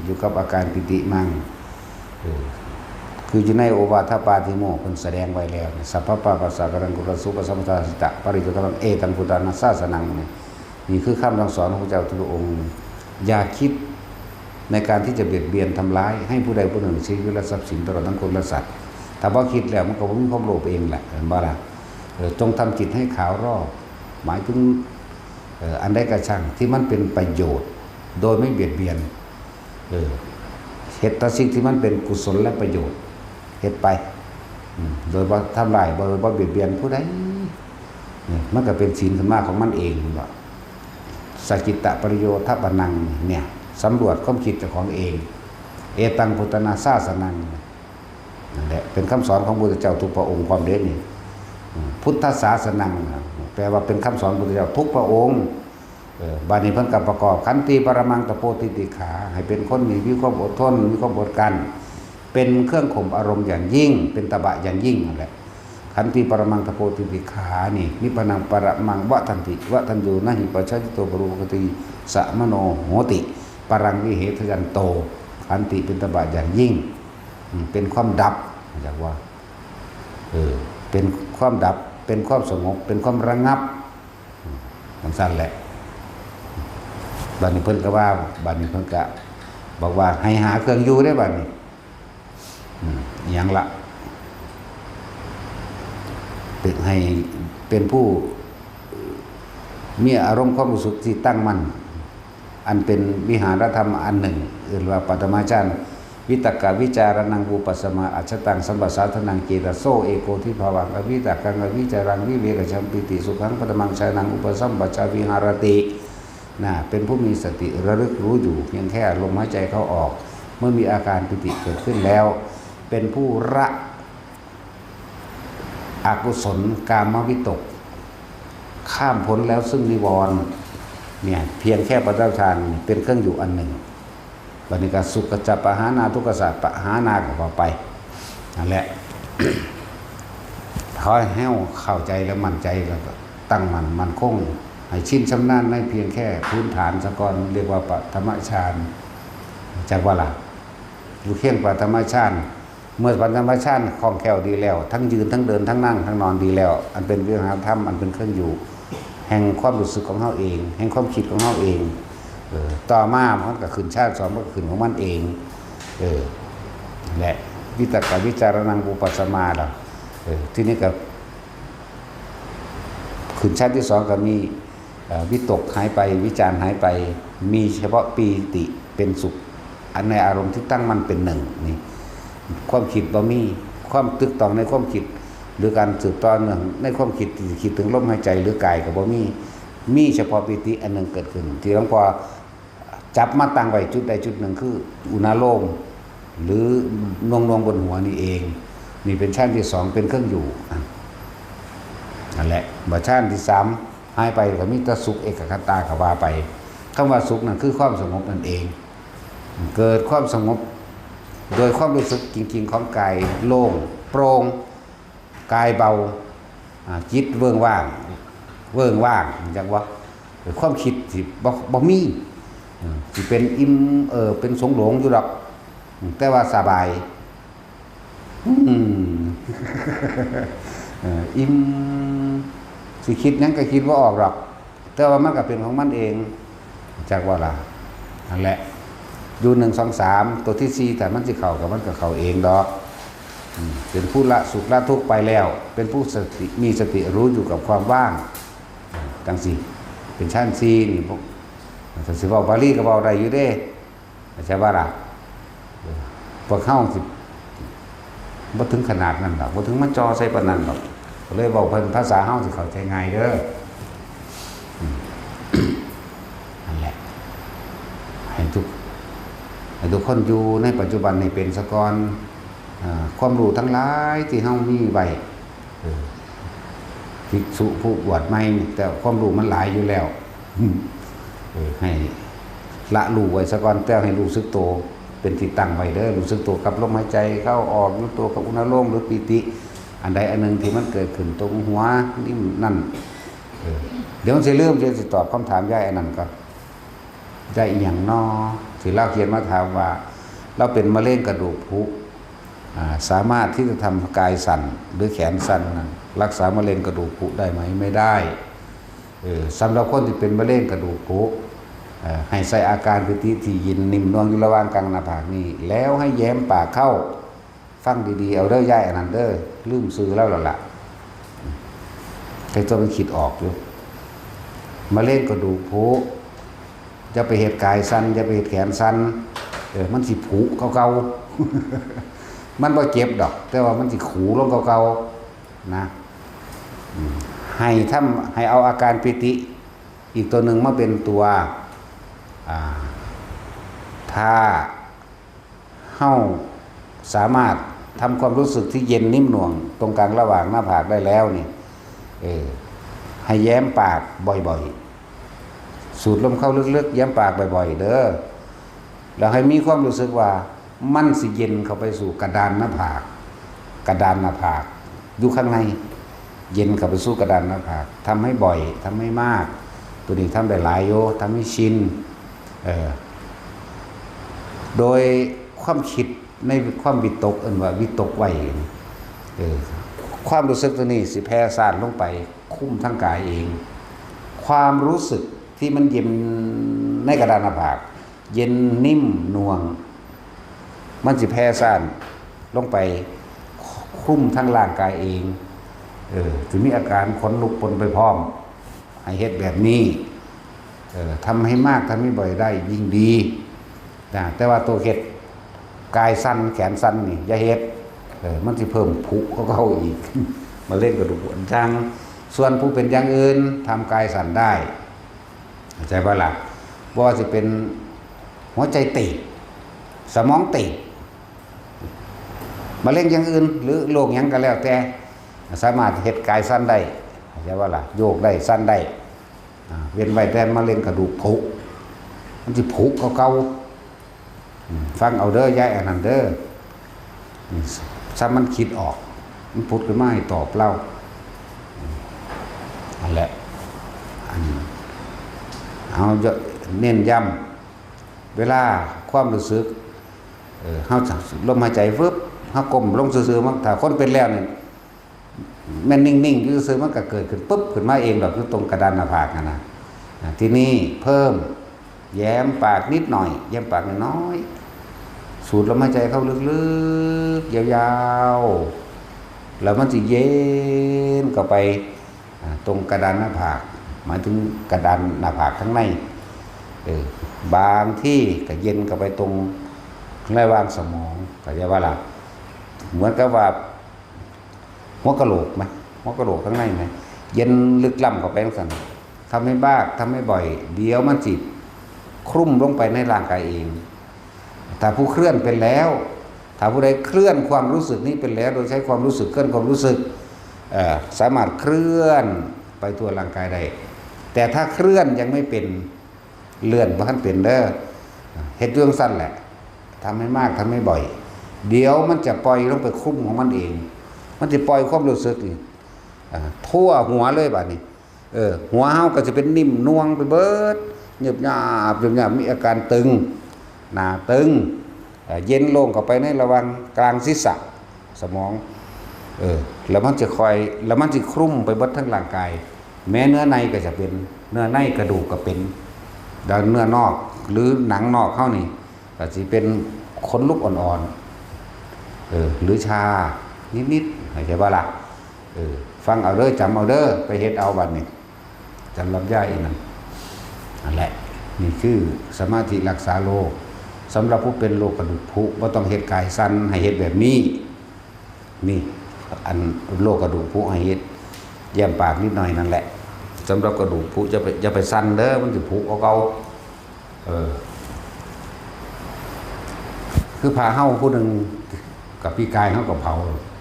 อยู่กับอาการปีติมัง เออ คืออยู่ในโอวาทปาติโมกข์เพิ่นแสดงไว้แล้วเนี่ย สัพพะปาปัสสะกรังกุลสุปสัมปทาสิตะปริโยทะวัง เอตังพุทธานาสาสนัง เนี่ย นี่คือคำสั่งสอนของพระเจ้าทุกพระองค์ อย่าคิดในการที่จะเบียดเบียนทำร้ายให้ผู้ใดผู้หนึ่ง ชีวิตและทรัพย์สิน ตลอดทั้งคนและสัตว์ ถ้าบ่คิดแล้วมันก็บ่มีความโลภเองแหละ เห็นบ่ล่ะ เออ จงทำจิตให้ขาวรอบ หมายถึง เอ่อ อันใดก็ช่างที่มันเป็นประโยชน์ โดยไม่เบียดเบียน เออ เฮ็ดแต่สิ่งที่มันเป็นกุศลและประโยชน์ เฮ็ดไป อืม โดยบ่ทำร้าย บ่ บ่เบียดเบียนผู้ใด นี่มันก็เป็นศีลขึ้นมาของมันเอง เห็นบ่ สักกิตตะปริโยทปนัง เนี่ย สำรวจความคิดเจ้าของเอง เอตังพุทธานาสาสนัง นั่นแหละ เป็นคำสอนของพุทธเจ้าทุกพระองค์ ความเด่นนี่ อืม พุทธศาสนัง แปลว่าเป็นคำสอนพุทธเจ้าทุกพระองค์ เออ บัดนี้เพิ่นก็ประกอบ ขันติปรมังตะโปติติขา ให้เป็นคนที่มีความอดทน มีความอดกลั้น เป็นเครื่องข่มอารมณ์อย่างยิ่ง เป็นตบะอย่างยิ่งนั่นแหละ ขันติปรมังตะโปติติขานี่ นิพพานังปรมังวะทันติ วะทันโยนะหิปัจจายิโตปรุปกติสะมโนโหติ ปรังวิเหทยันโต ขันติเป็นตบะอย่างยิ่ง อืม เป็นความดับ อยากว่า เออ เป็นความดับ เป็นความสงบ เป็นความระงับ อืม จังซั่นแหละ บัดนี้เพิ่นก็ว่า บัดนี้เพิ่นก็บอกว่าให้หาเครื่องอยู่ได้บัดนี้ อืม อิหยังละ เป็นให้ เป็นผู้ มีอารมณ์ความรู้สึกที่ตั้งมั่น อันเป็นวิหารธรรมอันหนึ่ง เอิ้นว่าปัทมาฌาน วิตกวิจารณังวิปัสสมา อัจฉตังสัมปสาทนัง เจตโสเอโกทิภาวัง อวิตกังอวิจารัง วิเวกจัมปีติสุขัง ปัทมังฌานัง อุปสัมปจาวิหารติ นะ เป็นผู้มีสติระลึกรู้อยู่เพียงแค่ลมหายใจเข้าออก เมื่อมีอาการปีติเกิดขึ้นแล้ว เป็นผู้ละ อกุศลกามวิตก ข้ามพ้นแล้วซึ่งนิวรณ์ เนี่ย เพียงแค่ปัทมาฌานเป็นเครื่องอยู่อันหนึ่ง บัดนี้ก็สุขจะปหานา ทุกขจะปหานาก็ว่าไป นั่นแหละ ขอให้เฮาเข้าใจและมั่นใจ แล้วก็ตั้งมั่นมั่นคง ให้ชินชำนาญในเพียงแค่พื้นฐานซะก่อน เรียกว่าปัทมาฌาน จักว่าล่ะ อยู่เพียงปัทมาฌาน เมื่อปัทมาฌานคล่องแคล่วดีแล้ว ทั้งยืน ทั้งเดิน ทั้งนั่ง ทั้งนอนดีแล้ว อันเป็นวิหารธรรม อันเป็นเครื่องอยู่ แห่งความรู้สึกของเฮาเอง แห่งความคิดของเฮาเอง เออ ต่อมามันก็ขึ้นฌานสอง มันก็ขึ้นของมันเอง เออ และวิตกวิจารณังวิปัสสมาล่ะ เออ ทีนี้ก็ ขึ้นฌานที่สองก็มี เอ่อ วิตกหายไป วิจารหายไป มีเฉพาะปีติเป็นสุข อันในอารมณ์ที่ตั้งมั่นเป็นหนึ่งนี่ ความคิดบ่มี ความตึกตองในความคิด หรือการสืบต่อเนื่องในความคิดที่คิดถึงลมหายใจหรือกายก็บ่มี มีเฉพาะปีติอันหนึ่งเกิดขึ้น ที่หลวงพ่อจับมาตั้งไว้จุดใดจุดหนึ่งคืออุณาโลม หรือหน่วงๆบนหัวนี่เอง นี่เป็นฌานที่สอง เป็นเครื่องอยู่ อ่ะ นั่นแหละ บัดฌานที่สามหายไปก็มีแต่สุขเอกคตาก็ว่าไป คำว่าสุขนั่นคือความสงบนั่นเอง เกิดความสงบ โดยความรู้สึกจริงๆของกายโล่งโปร่ง กายเบา อ่า จิตเวิ้งว่าง เวิ้งว่าง จังว่า ความคิดสิบ่ บ่มี อืม สิเป็นอิ่ม เออ เป็นสงโหลงอยู่ดอก อืม แต่ว่าสบาย อืม เออ อิ่ม สิคิดหยังก็คิดบ่ออกดอก แต่ว่ามันก็เป็นของมันเอง จักว่าล่ะ นั่นแหละ อยู่ หนึ่ง สอง สาม ตัวที่สี่ ถ้ามันสิเข้าก็มันก็เข้าเองดอก อืม เป็นผู้ละสุขละทุกข์ไปแล้ว เป็นผู้สติ มีสติรู้อยู่กับความว่าง จังซี่ เป็นฌานสี่นี่ พวก ถ้าสิเว้าบาลีก็เว้าได้อยู่เด้ เข้าใจบ่ล่ะ พวกเฮาสิบ่ถึงขนาดนั้นดอก บ่ถึงมาจ่อใส่ปานนั้นดอก ก็เลยเว้าเป็นภาษาเฮาสิเข้าใจง่ายเด้อ อืม นั่นแหละ ให้ ให้ทุกคนอยู่ในปัจจุบันให้เป็นซะก่อน อ่า ความรู้ทั้งหลายที่เฮามีไว้ เออ ภิกษุผู้บวชใหม่นี่ แต่ความรู้มันหลายอยู่แล้ว เออ ให้ละรู้ไว้ซะก่อน แต่ให้รู้สึกตัวเป็นที่ตั้งไว้เด้อ รู้สึกตัวกับลมหายใจเข้าออก รู้ตัวกับอุณาโลมหรือปีติ อันใดอันหนึ่งที่มันเกิดขึ้นตรงหัวนี่นั่น เออ เดี๋ยวมันสิลืม เดี๋ยวสิตอบคำถามยายอันนั้นก่อน ยายอีหยังน้อ ที่ลาวเขียนมาถามว่า ลาวเป็นมะเร็งกระดูกผุ อ่า สามารถที่จะทำกายสั่นหรือแขนสั่นนั้น รักษามะเร็งกระดูกผุได้ไหม ไม่ได้ เออ สำหรับคนที่เป็นมะเร็งกระดูกผุ เอ่อ ให้ใส่อาการปีติที่เย็นนิ่มนวลอยู่ระหว่างกลางหน้าผากนี่ แล้วให้แย้มปากเข้า ฟังดีๆ เอาเด้อยายอันนั้นเด้อ ลืมชื่อแล้วล่ะล่ะ ใครตัวมันคิดออกอยู่ มะเร็งกระดูกผุ อย่าไปเฮ็ดกายสั่น อย่าไปเฮ็ดแขนสั่น เออ มันสิผุเก่าๆ มันบ่เจ็บดอก แต่ว่ามันสิขูลงเก่าๆ นะ อืม ให้ทำ ให้เอาอาการปีติ อีกตัวหนึ่งมาเป็นตัว อ่า ถ้าเฮาสามารถทำความรู้สึกที่เย็นนิ่มนวลตรงกลางระหว่างหน้าผากได้แล้วนี่ เออ ให้แย้มปากบ่อยๆ สูดลมเข้าลึกๆ แย้มปากบ่อยๆ เด้อ แล้วให้มีความรู้สึกว่ามันสิเย็นเข้าไปสู่กระดานหน้าผาก กระดานหน้าผาก อยู่ข้างใน เย็นเข้าไปสู่กระดานหน้าผาก ทำให้บ่อย ทำให้มาก ตัวนี้ทำได้หลายอยู่ ทำให้ชิน เออ โดยความคิดในความวิตก เอิ้นว่าวิตกไว เออ ความรู้สึกตัวนี้สิแผ่ซ่านลงไปคุมทั้งกายเอง ความรู้สึกที่มันเย็นในกระดานหน้าผาก เย็นนิ่มนวล มันสิแผ่ซ่านลงไปคลุมทั้งร่างกายเอง เออ สิมีอาการขนลุกปนไปพร้อม ให้เฮ็ดแบบนี้ เออ ทำให้มาก ทำให้บ่อยได้ยิ่งดี นะ แต่ว่าตัวเฮ็ดกายสั่น แขนสั่นนี่ อย่าเฮ็ด เออ มันสิเพิ่มผุเข้าเก่าอีก มะเร็งกระดูกหัวใจ ส่วนผู้เป็นอย่างอื่น ทำกายสั่นได้ เข้าใจบ่ล่ะ บ่ว่าสิเป็นหัวใจตีบ สมองตีบ มะเร็งอย่างอื่น หรือโรคหยังก็แล้วแต่ สามารถเฮ็ดกายสั่นได้ เข้าใจบ่ล่ะ โยกได้ สั่นได้ อ่า เว้นไว้แต่มะเร็งกระดูกผุ มันสิผุเก่าๆ อืม ฟังเอาเด้อยายอันนั้นเด้อ อืม ซ้ำมันคิดออก มันผุดขึ้นมาให้ตอบเรา อืม นั่นแหละ อัน เอาเยอะ เน้นย้ำ เวลาความรู้สึก เออ เฮาสูดลมหายใจฟึบ เฮาก้มลงซื่อๆ มัน ถ้าคนเป็นแล้วเนี่ย แม่นนิ่งๆ อยู่ซื่อๆ มันก็เกิดขึ้นปุ๊บ ขึ้นมาเองดอก อยู่ตรงกระดานหน้าผากนั่นนะ อ่ะ ทีนี้เพิ่ม แย้มปากนิดหน่อย แย้มปากน้อยๆ สูดลมหายใจเข้าลึกๆ ยาวๆ แล้วมันสิเย็นเข้าไป อ่า ตรงกระดานหน้าผาก หมายถึงกระดานหน้าผากข้างใน เออ บางที่ก็เย็นเข้าไปตรงระหว่างสมอง เข้าใจบ่ล่ะ เหมือนกับว่า หัวกะโหลกไหม หัวกะโหลกข้างในไหม เย็นลึกล้ำเข้าไปจังซั่น ทำให้มาก ทำให้บ่อย เดี๋ยวมันสิคลุมลงไปในร่างกายเอง ถ้าผู้เคลื่อนเป็นแล้ว ถ้าผู้ใดเคลื่อนความรู้สึกนี้เป็นแล้ว โดยใช้ความรู้สึกเคลื่อนความรู้สึก เอ่อ สามารถเคลื่อนไปทั่วร่างกายได้ แต่ถ้าเคลื่อนยังไม่เป็น เลื่อนบ่ทันเป็นเด้อ เฮ็ดอยู่จั่งซั่นแหละ ทำให้มาก ทำให้บ่อย เดี๋ยวมันจะปล่อยลงไปคลุมของมันเอง มันสิปล่อยความรู้สึกนี่ อ่า ทั่วหัวเลยบัดนี้ เออ หัวเฮาก็สิเป็นนิ่มนวลไปเบิด เยือบหยาบ เยือบหยาบ มีอาการตึง หน้าตึง เอ่อ เย็นลงเข้าไปในระหว่างกลางศีรษะ สมอง เออ แล้วมันจะคอย แล้วมันจะคลุมไปเบิดทั้งร่างกาย แม้เนื้อในก็จะเป็น เนื้อในกระดูกก็เป็น แล้วเนื้อนอก หรือหนังนอกเฮานี่ ก็สิเป็นขนลุกอ่อนๆ เออ หรือชานิดๆ เข้าใจบ่ล่ะ เออ ฟังเอาเด้อ จำเอาเด้อ ไปเฮ็ดเอาบัดนี้ จำลำยายอีนั่น นั่นแหละ นี่คือสมาธิรักษาโรค สำหรับผู้เป็นโรคกระดูกผุ บ่ต้องเฮ็ดกายสั่น ให้เฮ็ดแบบนี้ นี่ อันโรคกระดูกผุให้เฮ็ด แย้มปากนิดหน่อยนั่นแหละ สำหรับกระดูกผุอย่าไป อย่าไปสั่นเด้อ มันสิผุกว่าเก่า เออ คือพระเฮาผู้หนึ่งกับปีกายเฮาก็เผา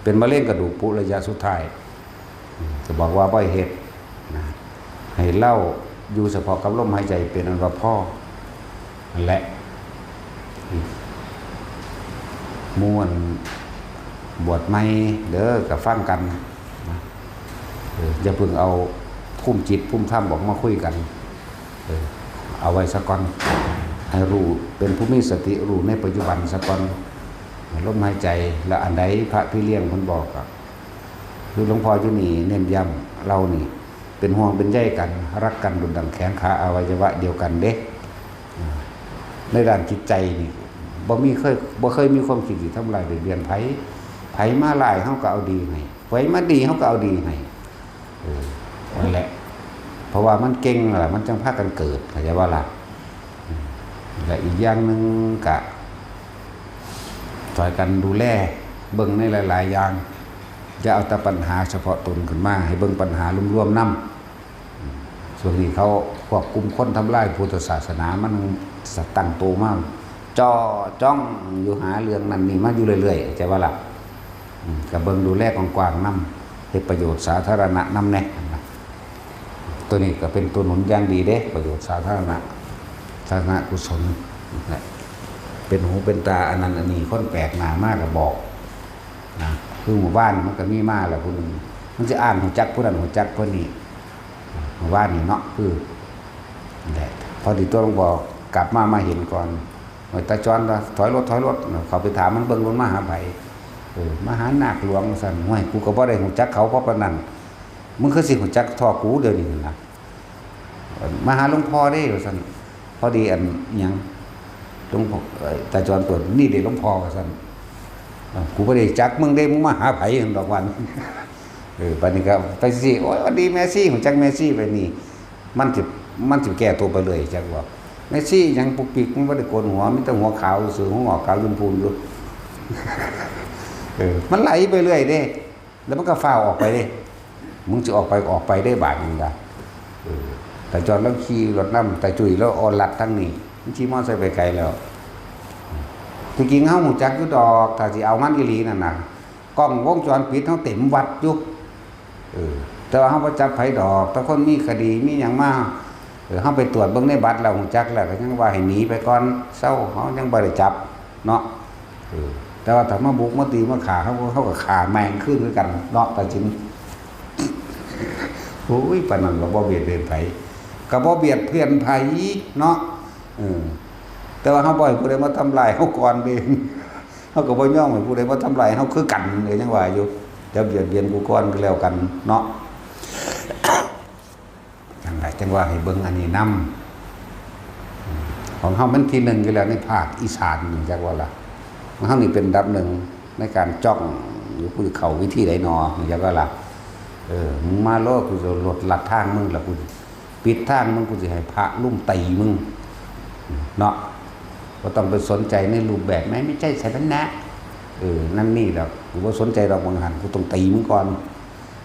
เป็นมะเร็งกระดูกปุระยะสุดท้าย ก็บอกว่าบ่ให้เฮ็ดนะ ให้ลาวอยู่เฉพาะกับลมหายใจเป็นอันว่าพอ นั่นแหละ หมู่อันบวชใหม่เด้อ ก็ฟังกันนะ เออ อย่าเพิ่งเอาภูมิจิตภูมิธรรมออกมาคุยกัน เออ เอาไว้ซะก่อน ให้รู้ เป็นผู้มีสติรู้ในปัจจุบันซะก่อน ลมหายใจ และอันใดพระพี่เลี้ยงเพิ่นบอกอะ คือหลวงพ่ออยู่นี่เน้นย้ำ เรานี่เป็นห่วงเป็นใยกัน รักกันดุจดั่งแขนขาอวัยวะเดียวกันเด้ อ่า ในด้านจิตใจนี่ บ่มีเคย บ่เคยมีความคิดสิทำร้ายเบียดเบียนไผ ไผมาร้ายเฮาก็เอาดีให้ ไผมาดีเฮาก็เอาดีให้ เออ นั่นแหละ เพราะว่ามันเก่งล่ะ มันจังพากันเกิด เข้าใจบ่ล่ะ อืม และอีกอย่างหนึ่งกะ ช่วยกันดูแล เบิ่งในหลายๆอย่าง อย่าเอาแต่ปัญหาเฉพาะตนขึ้นมา ให้เบิ่งปัญหารวมๆนำ อืม ช่วงนี้เขาควบคุมคนทำลายพุทธศาสนา มันตั้งโตมา จ่อจ้องอยู่หาเรื่องนั่นนี่มาอยู่เรื่อยๆ เข้าใจบ่ล่ะ อืม ก็เบิ่งดูแลกว้างๆนำ เฮ็ดประโยชน์สาธารณะนำแหน่ ตัวนี้ก็เป็นตัวหนุนอย่างดีเด้ ประโยชน์สาธารณะ สาธารณกุศลนะ เป็นหูเป็นตาอันนั้นอันนี้ คนแปลกหน้ามาก็บอกนะ คือหมู่บ้านมันก็มีมาแล้วผู้หนึ่ง มันสิอ้างรู้จักผู้นั้นรู้จักผู้นี้ หมู่บ้านนี่เนาะ คือ นั่นแหละ พอดีตัวหลวงพ่อกลับมา มาเห็นก่อน "โอ้ย ตาจร ถอยรถ ถอยรถ" เขาไปถามมันเบิ่งรถมาหาไผ "เออ มาหานาคหลวง" ว่าซั่น "ห้วย กูก็บ่ได้รู้จักเขาเพราะปานนั้น มึงคือสิรู้จักท่อกูเดี๋ยวนี้หั่นล่ะ" "มาหาหลวงพ่อเด้" ว่าซั่น พอดีอันหยัง หลวงพ่อ เอ่อ ตาจรเปิด "นี่เด้หลวงพ่อ" ว่าซั่น "อ้าว กูบ่ได้จักมึงเด้ มึงมาหาไผ" หั่นดอกวัน เออ บัดนี้ก็ไปสิ "โอ้ย หวัดดีแม่ชี" รู้จักแม่ชีไปนี่ มันสิ มันสิแก้ตัวไปเลย จักว่า แม่ชีหยังปุกปิก มันบ่ได้โกนหัว มีแต่หัวขาวซื่อ หัวงอกขาวจนพูนอยู่ เออ มันไหลไปเรื่อยเด้ แล้วมันก็ฟ้าวออกไปเด้ มึงสิออกไปก็ออกไปได้บาดนี้ล่ะ เออ ตาจรลาวขี่รถนำ ตาจุ้ยลาวอ่อนลัดทางนี้ มันขี่มอไซค์ไปไกลแล้ว ที่จริงเฮารู้จักอยู่ดอก ถ้าสิเอามันอีหลีนั่นน่ะ กล้องวงจรปิดเฮาเต็มวัดอยู่ เออ แต่ว่าเฮาบ่จับไผดอก แต่คนมีคดีมีหยังมา เออ เฮาไปตรวจเบิ่งในบัตรแล้วรู้จักแล้ว ก็ยังว่าให้หนีไปก่อน เซา เฮายังบ่ได้จับเนาะ เออ แต่ว่าถ้ามาบุกมาตีมาฆ่า เฮาก็ เฮาก็ฆ่าแม่งคืนคือกันเนาะ ตัดสิน โอ้ย ปานนั้นก็บ่เบียดเบียนไผ ก็บ่เบียดเบียนไผเนาะ เออ แต่ว่าเฮาบ่ให้ผู้ใดมาทำลายเฮาก่อนเด้ เฮาก็บ่ยอมให้ผู้ใดมาทำลายเฮาคือกัน ก็ยังว่าอยู่ "อย่าเบียดเบียนกูก่อน" ก็แล้วกันเนาะ จั่งใดจั่งว่าให้เบิ่งอันนี้นำ ของเฮามันที่หนึ่งอยู่แล้วในภาคอีสานนี่ จักว่าล่ะ ของเฮานี่เป็นอันดับหนึ่งในการจ้องอยู่ ผู้เข้าวิธีใดหนอ จักว่าล่ะ เออ มึงมาโลด กูจะลดลัดทางมึงล่ะ กูปิดทางมึง กูสิให้พระลุ่มตีมึง เนาะ บ่ต้องไปสนใจในรูปแบบ ไม่ ไม่ใช่สถานะ เออ นั่นนี่ดอก กูบ่สนใจดอก บางหัน กูต้องตีมึงก่อน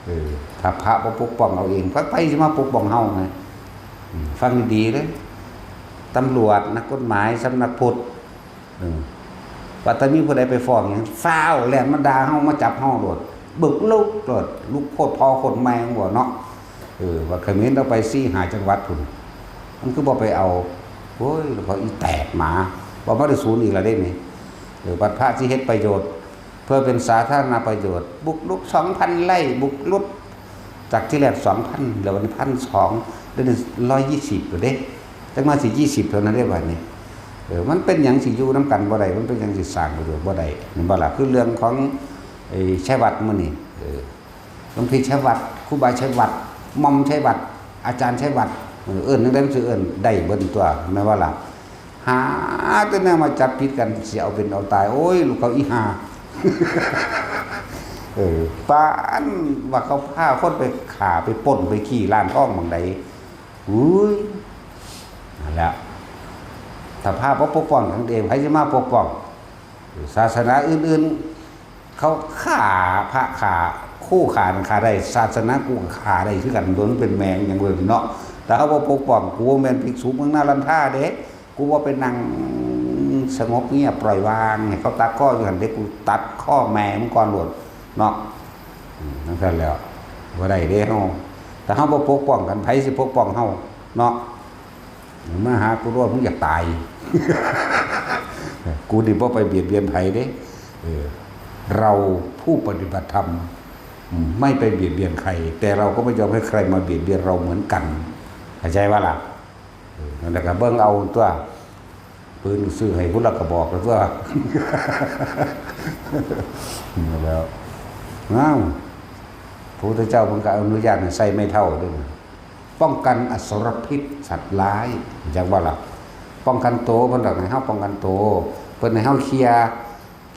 เออ ถ้าพระบ่ปกป้องเอาเอง ไผ ไผสิมาปกป้องเฮาไง อืม ฟังดีๆเด้อ ตำรวจ นักกฎหมาย สำนักพุทธ เออ ว่าแต่มีผู้ใดไปฟ้องหยัง ฟ้าวแล่นมาด่าเฮา มาจับเฮาโลด บุกรุกโลด ลุกโคตรพ่อโคตรแม่มึงบ่เนาะ เออ ว่าเขมรเอาไปสี่ห้าจังหวัดพุ้น มันคือบ่ไปเอา โอ้ย แล้วก็อีแตกหมา ว่าบ่ได้ศูนย์อีกแล้วเด้นี่ เออ บัดพระสิเฮ็ดประโยชน์ เพื่อเป็นสาธารณประโยชน์ บุกรุกสองพันไร่ บุกรุก จากที่แรกสองพัน แล้ววันนี้พันสอง เดี๋ยวนี้ร้อยยี่สิบแล้วเด้ จักมาสิยี่สิบเท่านั้นเด้บัดนี้ เออ มันเป็นหยังสิอยู่นำกันบ่ได้ มันเป็นหยังสิสร้างประโยชน์บ่ได้ เห็นบ่ล่ะ คือเรื่องของ ไอ้ ชัยวัฒน์มื้อนี้ เออ หลวงพี่ชัยวัฒน์ ครูบาชัยวัฒน์ หม่อมชัยวัฒน์ อาจารย์ชัยวัฒน์ เออ เอิ้นจั่งใดมันสิเอิ้นได้เบิดตัว แม่นบ่ล่ะ หาแต่แนวมาจับผิดกัน สิเอาเป็นเอาตาย โอ้ย ลูกเขาอีห่า เออ ปานว่าเขาพาคนไปฆ่า ไปปล้น ไปขี้ร้านทองหม่องใด อุ้ย นั่นแหละ ถ้าพระบ่ปกป้องกันเอง ไผสิมาปกป้อง ศาสนาอื่นๆ เขาฆ่าพระฆ่าครูฆ่านั่นฆ่าได้ ศาสนากูก็ฆ่าได้คือกัน โดนเป็นแมงอย่างเดียวเนาะ แต่เขาบ่ปกป้อง กูบ่แม่นภิกษุเมืองนาลันทาเด้ กูบ่ไปนั่ง สงบเงียบปล่อยวาง ให้เขาตัดคออยู่หั่นเด้ กูตัดคอแม่มึงก่อนโลดเนาะ อืม จั่งซั้นแหล้ว บ่ได้เด้เฮา ถ้าเฮาบ่ปกป้องกัน ไผสิปกป้องเฮาเนาะ มาหากูโลด มึงอยากตาย กูนี่บ่ไปเบียดเบียนไผเด้ เออ เราผู้ปฏิบัติธรรม อืม ไม่ไปเบียดเบียนใคร แต่เราก็ไม่ยอมให้ใครมาเบียดเบียนเราเหมือนกัน เข้าใจบ่ล่ะ เออ นั่นแหละก็เบิ่งเอาตั๊ว ปืนซื้อให้ผู้ละกระบอกแล้วตั๊ว แล้ว อ้าว พระพุทธเจ้าเพิ่นก็อนุญาตให้ใส่ไม้เท้าเด้อ ป้องกันอสรพิษสัตว์ร้าย จักว่าล่ะ ป้องกันโต เพิ่นดอกให้เฮาป้องกันโต เพิ่นให้เฮาเคลียร์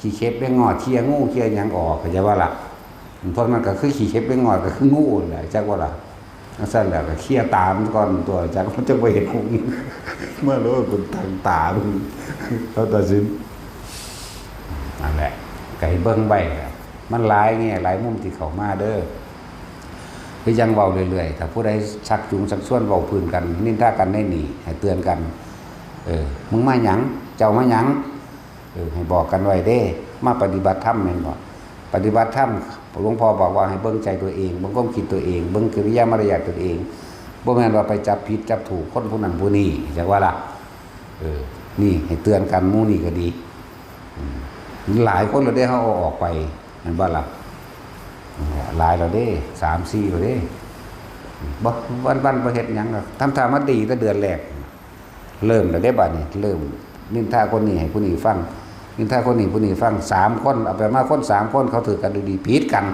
ขี้เข็บแมงงอด เคลียร์งู เคลียร์หยังออก เข้าใจบ่ล่ะ พวกนั้นก็คือขี้เข็บแมงงอด ก็คืองูนั่นแหละ จักว่าล่ะ จั่งซั้นแหละ ก็เคลียร์ตามันก่อนตั๊ว จักมันจะบ่เห็นหงส์ มาโลด กูตังตามึง เขาตัดสิน นั่นแหละ ก็ให้เบิ่งไว้ล่ะ มันหลายแง่หลายมุมที่เข้ามาเด้อ คือยังเว้าเรื่อยๆ ถ้าผู้ใดชักจูงชักชวนเว้าพื้นกัน นินทากันในนี่ ให้เตือนกัน เออ มึงมาหยัง เจ้ามาหยัง เออ ให้บอกกันไว้เด้ มาปฏิบัติธรรมแม่นบ่ ปฏิบัติธรรม หลวงพ่อบอกว่าให้เบิ่งใจตัวเอง เบิ่งความคิดตัวเอง เบิ่งกิริยามารยาทตัวเอง บ่แม่นว่าไปจับผิดจับถูกคนผู้นั้นผู้นี้ จักว่าล่ะ เออ นี่ให้เตือนกัน หมู่นี่ก็ดี อืม หลายคนแล้วเด้ เฮาเอาออกไป แม่นบ่ล่ะ หลายแล้วเด้ สามสี่แล้วเด้ บ่ วันๆ บ่เฮ็ดหยังดอก ทำท่ามาดีแต่เดือนแรก เริ่มแล้วเด้บัดนี้ เริ่มนินทาคนนี้ให้ผู้นี้ฟัง นินทาคนนี้ผู้นี้ฟัง สามคน เอาไปมาคนสามคน เขาถือกันดีๆ ผิดกัน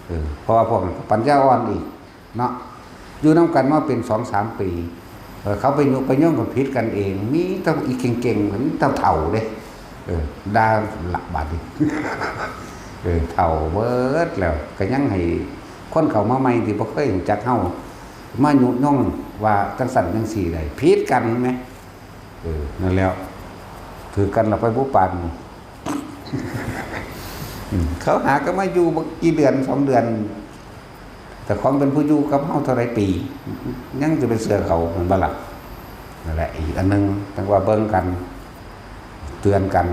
เออ เพราะว่าพวกนั้นก็ปัญญาอ่อนอีกเนาะ อยู่นำกันมาเป็นสองสามปี เออ เขาไปยุไปย่งกันผิดกันเอง มีแต่อีเก่งๆ มีแต่เฒ่าเด้ เออ ด่าละบัดนี้ เออ เฒ่าเบิดแล้ว ก็ยังให้คนเข้ามาใหม่ที่บ่เคยรู้จักเฮา มายุยงว่าจั่งซั้นจั่งซี้ได้ ผิดกันแหม เออ นั่นแหล้ว ถือกันละไปผู้ปานนี่ อืม เขาหาก็มาอยู่บ่กี่เดือน สองเดือน แต่ของเป็นผู้อยู่กับเฮาเท่าไรปี ยังจะไปเชื่อเขา แม่นบ่ล่ะ นั่นแหละ อีกอันหนึ่ง จั่งว่าเบิ่งกัน เตือนกัน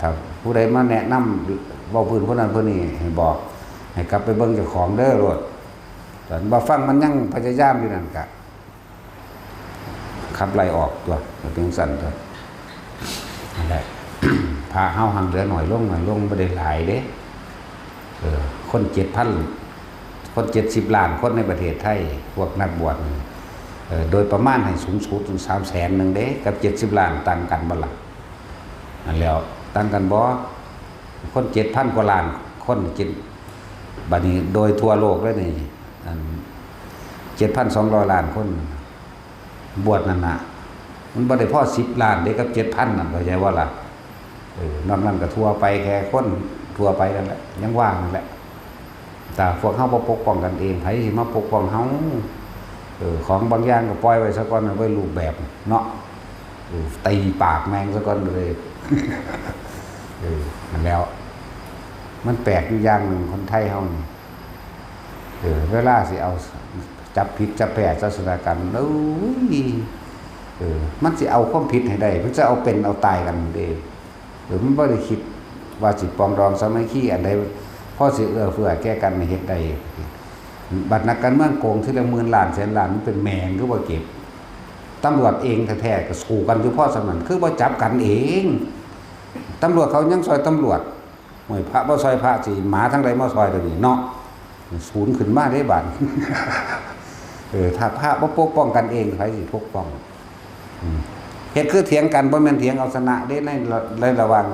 ถ้าผู้ใดมาแนะนำ เว้าพื้นผู้นั้นผู้นี้ ให้บอก ให้กลับไปเบิ่งเจ้าของเด้อโลด ตอนบ่ฟังมันยังพยายามอยู่นั่นกะ ขับไล่ออกตั๊ว ก็เป็นจั่งซั้นตั๊ว นั่นแหละ พระเฮาหังเหลือน้อยลง น้อยลง บ่ได้หลายเด้ เออ คนเจ็ดพัน คนเจ็ดสิบล้านคนในประเทศไทย พวกนักบวชนี่ เออ โดยประมาณให้สูงสุดสามแสนหนึ่งเด้ กับเจ็ดสิบล้านต่างกันบ่ล่ะ นั่นแหล้ว ต่างกันบ่ คนเจ็ดพันกว่าล้านคนกิน บัดนี้โดยทั่วโลกเลยนี่ อัน เจ็ดพันสองร้อยล้านคน บวชนั่นน่ะ มันบ่ได้พอสิบล้านเด้กับเจ็ดพันนั่น เข้าใจบ่ล่ะ เออ นอกนั้นก็ทั่วไป แค่คนทั่วไปนั่นแหละ ยังว่างนั่นแหละ ถ้าพวกเฮาบ่ปกป้องกันเอง ไผสิมาปกป้องเฮา เออ ของบางอย่างก็ปล่อยไว้ซะก่อน เอาไว้รูปแบบเนาะ เออ ตีปากแม่งซะก่อนเลย เออ นั่นแหล้ว มันแปลกอยู่อย่างหนึ่ง คนไทยเฮานี่ เออ เวลาสิเอาจับผิดจับแพ้ศาสนากัน โอ้ย เออ มันสิเอาความผิดให้ได้ มันจะเอาเป็นเอาตายกันเด้ เออ มันบ่ได้คิดว่าสิปรองดองสามัคคีอันใด พอสิเอื้อเฟื้อแก่กันเฮ็ดได้ บัดนักการเมืองโกงทีละหมื่นล้านแสนล้าน มันเป็นแม่งคือบ่เก็บ ตำรวจเองแท้ๆก็สู้กันอยู่พอส่ำนั้น คือบ่จับกันเอง ตำรวจเขายังซ่อยตำรวจ โอ้ย พระบ่ซ่อยพระสิหมาทางใดมาซ่อยเดี๋ยวนี้เนาะ ศูนย์ขึ้นมาเด้บาด เออ ถ้าพระบ่ปกป้องกันเอง ไผสิปกป้อง อืม เฮ็ดคือเถียงกัน บ่แม่นเถียงเอาชนะเด้ ในระ ในระหว่าง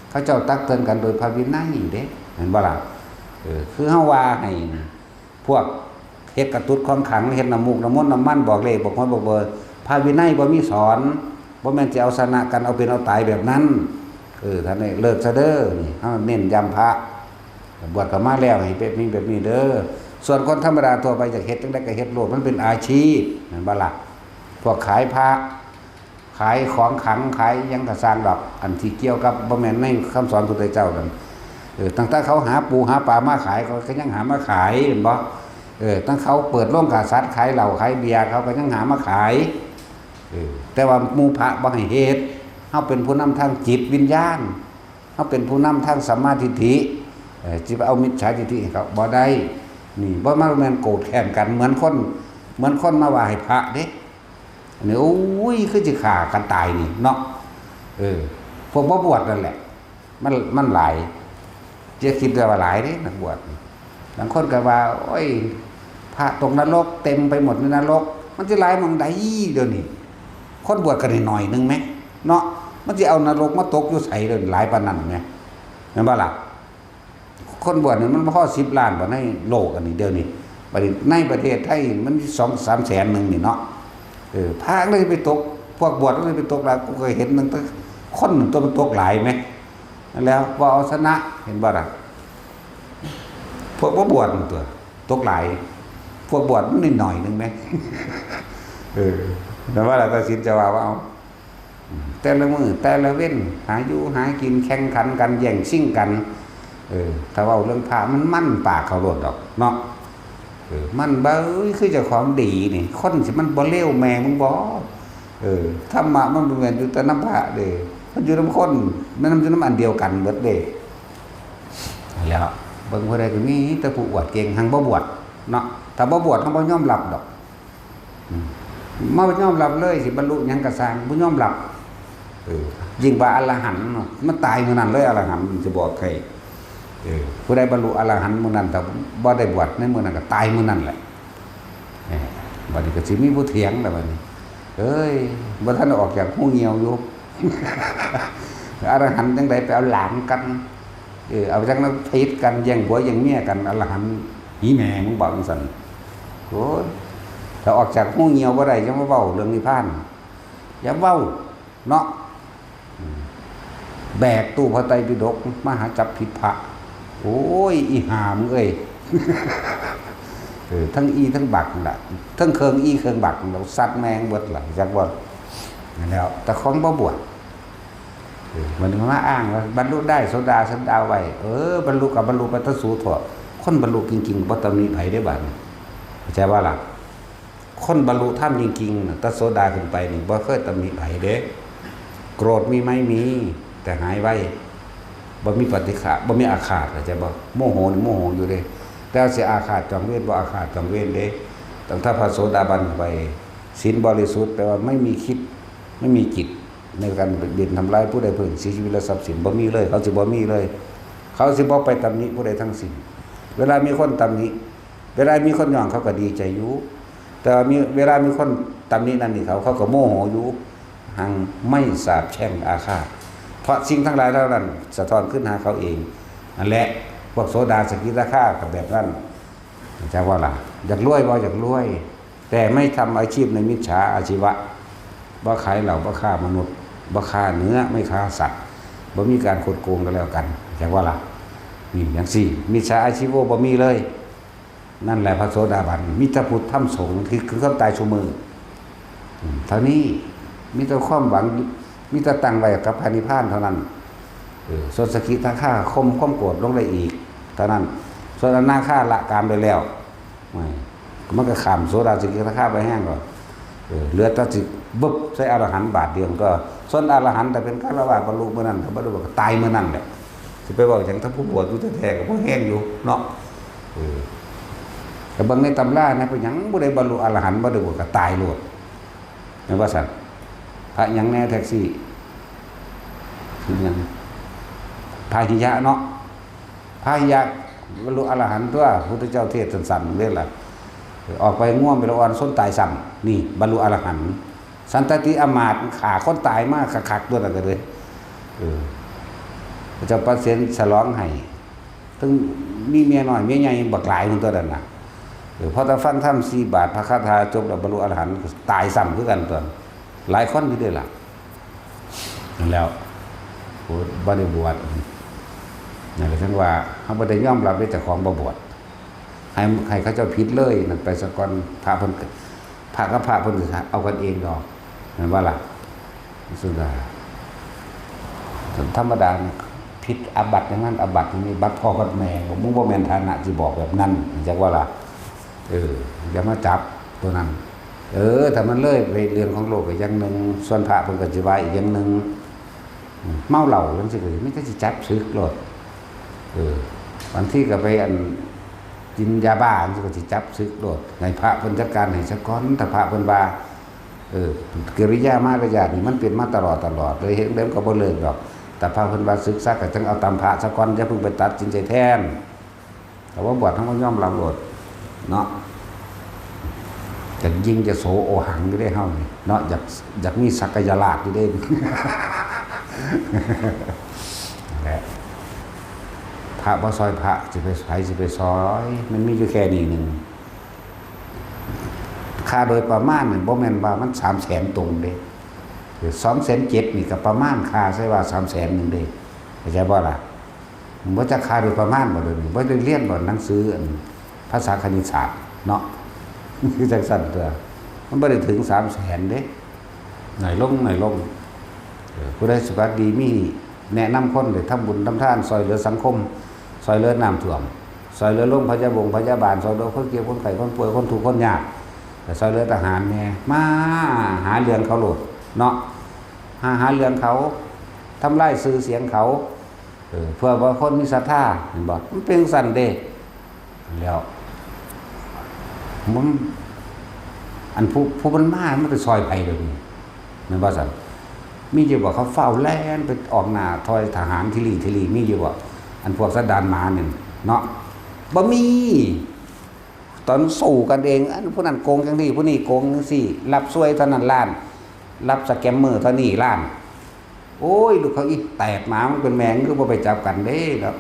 เขาเจ้าตักเตือนกันโดยพระวินัยเด้ เห็นบ่ล่ะ เออ คือเฮาว่าให้พวกเฮ็ดกระตุ้ดของขลัง เฮ็ดน้ำมูกน้ำมนต์น้ำมัน บอกเลขบอกหวยบอกเบอร์ พระวินัยบ่มีสอน บ่แม่นสิเอาชนะกัน เอาเป็นเอาตายแบบนั้น เออ ท่านนี่เลิกซะเด้อ นี่ เฮาเน้นย้ำพระ บวชเข้ามาแล้วให้แบบนี้แบบนี้เด้อ ส่วนคนธรรมดาทั่วไปอยากเฮ็ดจั่งใดก็เฮ็ดโลด มันเป็นอาชีพ แม่นบ่ล่ะ พวกขายพระ ขายของขลัง ขายหยังก็ซ่างดอก อันที่เกี่ยวกับบ่แม่นในคำสอนพุทธเจ้านั่น เออ ตั้งแต่เขาหาปูหาปลามาขาย เขาก็ยังหามาขาย เห็นบ่ เออ ตั้งเขาเปิดโรงฆ่าสัตว์ ขายเหล้า ขายเบียร์ เขาก็ยังหามาขาย เออ แต่ว่าหมู่พระบ่ให้เฮ็ด ฮาเป็นผู้นำทางจิตวิญญาณ เฮาเป็นผู้นำทางสัมมาทิฏฐิ เอ่อ สิไปเอามิจฉาทิฏฐิให้เขาบ่ได้ นี่ บ่มาแม่นโกรธแค้นกัน เหมือนคน เหมือนคนมาว่าให้พระเด้ อันนี้ โอ้ย คือสิฆ่ากันตายนี่เนาะ เออ พวกบ่บวชนั่นแหละ มัน มันหลาย จะคิดว่าหลายเด้ นักบวชนี่ บางคนก็ว่า โอ้ย พระตกนรกเต็มไปหมดในนรก มันสิหลายหม่องใดเดี๋ยวนี้ คนบวชกันหน่อยหนึ่งไหม เนาะ มันสิเอานรกมาตกอยู่ไสเดี๋ยวนี้ หลายปานนั้นไหม แม่นบ่ล่ะ คนบวชนี่มันบ่พอสิบล้านบ่ในโลกอันนี้เดี๋ยวนี้ บัดนี้ในประเทศไทยมันมีสองสามแสนหนึ่งนี่เนาะ เออ พระเลยไปตก พวกบวชเลยไปตกหลาย กูก็เห็นตั้งแต่คนตัวมันตกหลายไหม นั่นแหล้ว บ่เอาชนะ เห็นบ่ล่ะ พวกบ่บวชนั่นตัว ตกหลาย พวกบวชมันนิดหน่อยหนึ่งไหม เออ แต่ว่าเราตัดสินใจว่า ว่าเอา แต่ละมื้อแต่ละเว้น หาอยู่หากิน แข่งขันกัน แย่งชิงกัน เออ ถ้าเว้าเรื่องพระมันมันปากเขาโลดดอกเนาะ เออ มันเบ้ย คือเจ้าของดีนี่ คนสิมันบ่เลวแม่มึงบ่ เออ ธรรมะมันบ่แม่นอยู่แต่นำพระเด้ มันอยู่นำคน มันอยู่นำอันเดียวกันเบิดเด้ แล้วเบิ่งผู้ใดก็มีแต่ผู้อวดเก่ง หังบ่บวชเนาะ ถ้าบ่บวช หังบ่ยอมรับดอก อืม มายอมรับเลย สิบรรลุหยังก็ซ่าง บ่ยอมรับ เออ ยิ่งว่าอรหันต์เนาะ มันตายมื้อนั้นเลย อรหันต์ มันสิบอกให้ เออ ผู้ใดบรรลุอรหันต์มื้อนั้น ถ้าบ่ได้บวชในมื้อนั้นก็ตายมื้อนั้นแหละ เออ บัดนี้ก็สิมีผู้เถียงแล้วบัดนี้ เอ้ย บ่ทันได้ออกจากฮูเหี่ยวอยู่ อรหันต์จั่งใดไปเอาหลานกัน เออ เอาจั่งนั้นผิดกัน แย่งผัวแย่งเมียกัน อรหันต์ อีแม่มึงบอกจั่งซั่น โอ้ย ถ้าออกจากฮูเหี่ยวบ่ได้ อย่ามาเว้าเรื่องนิพพาน อย่าเว้า เนาะ อืม แบกตู้พระไตรปิฎกมาหาจับผิดพระ โอ้ย อีห่ามึงเอ้ย เออ ทั้งอีทั้งบักนั่นล่ะ ทั้งเครื่องอีเครื่องบักนั่นล่ะ ซัดแม่งเบิดล่ะ จักบ่ นั่นแหล้ว แต่ของบ่บวช เออ มันมาอ้างว่าบรรลุได้โสดาฉันดาวไว้ เออ บรรลุก็บรรลุไปแต่สูเถาะ คนบรรลุจริงๆ บ่ตำหนิไผเด้บาดนี้ เข้าใจบ่ล่ะ คนบรรลุธรรมจริงๆน่ะ แต่โสดาขึ้นไปนี่ บ่เคยตำหนิไผเด้ โกรธมีไหม มี แต่หายไว บ่มีปฏิฆะ บ่มีอาฆาต เข้าใจบ่ โมโหนี่โมโหอยู่เด้ แต่สิอาฆาตจองเวร บ่อาฆาตจองเวรเด้ ตั้งแต่พระโสดาบันไป ศีลบริสุทธิ์ แปลว่าไม่มีคิด ไม่มีจิตในการเบียดเบียนทำร้ายผู้ใด เพื่อเสียชีวิตและทรัพย์สิน บ่มีเลย เขาสิบ่มีเลย เขาสิบ่ไปตำหนิผู้ใดทั้งสิ้น เวลามีคนตำหนิ เวลามีคนย่องเขาก็ดีใจอยู่ แต่ว่ามี เวลามีคนตำหนินั่นนี่เขา เขาก็โมโหอยู่ หังไม่สาปแช่งอาฆาต เพราะสิ่งทั้งหลายเหล่านั้นสะท้อนขึ้นหาเขาเอง นั่นแหละ พวกโสดาสกิทาคาก็แบบนั้น จักว่าล่ะ อยากรวยบ่ อยากรวย แต่ไม่ทำอาชีพในมิจฉาอาชีวะ บ่ขายเหล้า บ่ฆ่ามนุษย์ บ่ฆ่าเนื้อ ไม่ฆ่าสัตว์ บ่มีการคดโกงกันแล้วกัน จักว่าล่ะ นี่จังซี่ มิจฉาอาชีโวบ่มีเลย นั่นแหละพระโสดาบัน มีแต่พุทธธรรมสงฆ์ คือ คือความตายซุมื้อ อืม เท่านี้ มีแต่ความหวัง มีแต่ตั้งไว้กับพระนิพพานเท่านั้น เออ ส่วนสกิทาคาข่มความโกรธลงได้อีก เท่านั้น ส่วนอนาคาละกามได้แล้ว ไม่ มันก็ข้ามโสดาสกิทาคาไปแห้งก่อน เออ เหลือแต่สิบึบใส่อรหันต์บาทเดียวก็ ส่วนอรหันต์แต่เป็นฆราวาสบรรลุเมื่อนั้น ก็บรรลุก็ตายเมื่อนั้นแหละ สิไปเว้าหยัง ถ้าผู้บวชอยู่แท้ๆก็บ่แห้งอยู่เนาะ เออ แต่เบิ่งในตำรานะ เป็นหยังผู้ใดบรรลุอรหันต์บ่ได้บวชก็ตายโลด แม่นบ่ซั่น พระหยังแน่แท็กซี่ คือหยัง พาหิยะเนาะ พาหิยะบรรลุอรหันต์ตัว พุทธเจ้าเทศน์สั้นๆเด้ล่ะ ออกไปง่วงไปละอ่อนซนตายซ้ำ นี่บรรลุอรหันต์ สันตติอำมาตย์ฆ่าคนตายมาคักๆตัวนั้นก็เลย เออ พระเจ้าปเสนฉลองให้ ถึงมีเมียน้อยเมียใหญ่บักหลายคนตัวนั้นน่ะ เออ พอแต่ฟังธรรมสี่บาท พระคาถาจบแล้วบรรลุอรหันต์ ตายซ้ำคือกันตัว หลายคนอยู่เด้ล่ะ นั่นแหล้ว ผู้บ่ได้บวช นั่นก็จั่งว่า เฮาบ่ได้ยอมรับเด้เจ้าของบ่บวช ให้ ให้เขาเจ้าผิดเลย นั่นไปซะก่อน พระเพิ่นก็ พระกับพระเพิ่นก็เอากันเองดอก แม่นบ่ล่ะ สุดา ธรรมดานี่ผิดอาบัติอย่างนั้น อาบัติอย่างนี้ บัดพ่อบัดแม่ บอก มึงบ่แม่นฐานะสิบอกแบบนั้น จักว่าล่ะ เออ อย่ามาจับตัวนั้น เออ ถ้ามันเลยไปเรื่องของโลกก็อย่างหนึ่ง ส่วนพระเพิ่นก็สิว่าอีกอย่างหนึ่ง เมาเหล้าจังซี่ก็มีแต่สิจับสึกโลด เออ บางทีก็ไปอัน กินยาบ้าจังซี่ก็สิจับสึกโลด ให้พระเพิ่นจัดการให้ซะก่อน ถ้าพระเพิ่นว่า เออ กิริยามารยาทนี่มันเป็นมาตลอดตลอดเลย เฮ็ดแล้วก็บ่เลิกดอก แต่พระเพิ่นว่าสึกซะก็จังเอาตามพระซะก่อน อย่าเพิ่งไปตัดสินใจแทน แต่ว่าบวชเฮาก็ยอมรับโลดเนาะ อยากยิ่งจะโสโอหังอยู่เด้เฮานี่เนาะ อยาก อยากมีสักยราชอยู่เด้ นั่นแหละ พระบ่ซอยพระ สิไป ไผสิไปซอย มันมีอยู่แค่นี้หนึ่ง ค่าโดยประมาณนี่บ่แม่นว่ามันสามแสนตรงเด้ สองแสนเจ็ดนี่ก็ประมาณค่าใส่ว่าสามแสนหนึ่งเด้ เข้าใจบ่ล่ะ บ่จักค่าโดยประมาณบ่เดี๋ยวนี้ บ่ได้เรียนบ่หนังสืออันภาษาคณิตศาสตร์เนาะ คือจังซั่นตัว มันบ่ได้ถึงสามแสนเด้ น้อยลง น้อยลง เออ ผู้ใดสวัสดีมีแนะนำคน ได้ทำบุญทำทาน ซอยเหลือสังคม ซอยเหลือน้ำท่วม ซอยเหลือโรงพยาบงพยาบาล ซอยเหลือคนเจ็บคนไข้คนป่วยคนทุกข์คนยาก แต่ซอยเหลือทหารแหน่ มาหาเรื่องเขาโลดเนาะ หา หาเรื่องเขา ทำลายชื่อเสียงเขา เออ เพื่อว่าคนมีศรัทธา เห็นบ่ มันเป็นจั่งซั่นเด้ แล้ว มัน อันผู้ ผู้มันมา มันไปซอยไผเดี๋ยวนี้ แม่นบ่ซั่น มีอยู่บ่ เขาฟ้าวแล่นไปออกหน้าซอยทหารทีหลีทีหลี มีอยู่บ่ อันพวกสันดานหมานี่เนาะ บ่มี ตอนสู้กันเอง อันผู้นั้นโกงจังซี่ ผู้นี้โกงจังซี่ รับสวยเท่านั้นล้าน รับสแกมเมอร์เท่านี้ล้าน โอ้ย ลูกเขาอีแตกหมา มันเป็นแมง คือบ่ไปจับกันเด้เนาะ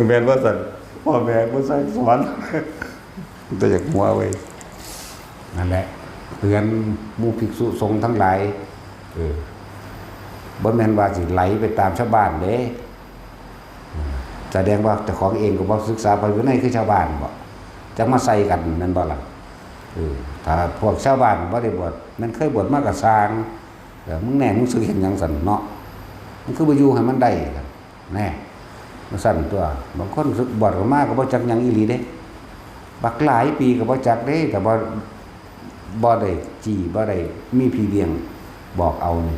แม่นบ่ซั่น พ่อแม่บ่สั่งสอน แต่อยากหัวเว้ย นั่นแหละ เตือนหมู่ภิกษุสงฆ์ทั้งหลาย เออ บ่แม่นว่าสิไหลไปตามชาวบ้านเด้ แสดงว่าเจ้าของเองก็บ่ศึกษาพระวินัยคือชาวบ้านบ่ จักมาใส่กันแม่นบ่ล่ะ เออ ถ้าพวกชาวบ้านบ่ได้บวช แม่นเคยบวชมาก็ซ่าง เออ มึงแน่ มึงสึกเฮ็ดหยังซั่นเนาะ มึงคือบ่อยู่ให้มันได้ล่ะ แน่ มันซั่นตัว บางคนสึกบวชเข้ามาก็บ่จักหยังอีหลีเด้ บักหลายปีก็บ่จักเด้ แต่ว่าบ่ได้จี้ บ่ได้มีพี่เลี้ยงบอกเอานี่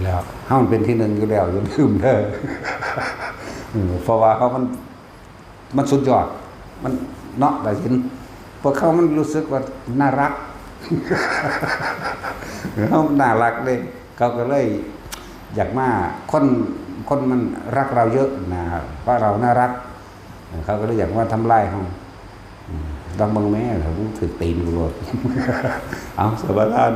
แล้วเฮามันเป็นที่หนึ่งอยู่แล้ว อย่าลืมเด้อ เออ เพราะว่าเฮามัน มันสุดยอด มันเนาะ ได้เห็น พวกเขามันรู้สึกว่าน่ารัก เฮาน่ารักเด้ เขาก็เลยอยากมา คน คนมันรักเราเยอะนะ เพราะเราน่ารัก เขาก็เลยอยากมาทำลายเฮา อืม ลองเบิ่งแหม ถ้ามึงถืกตีนกูโลด เอา สาบาน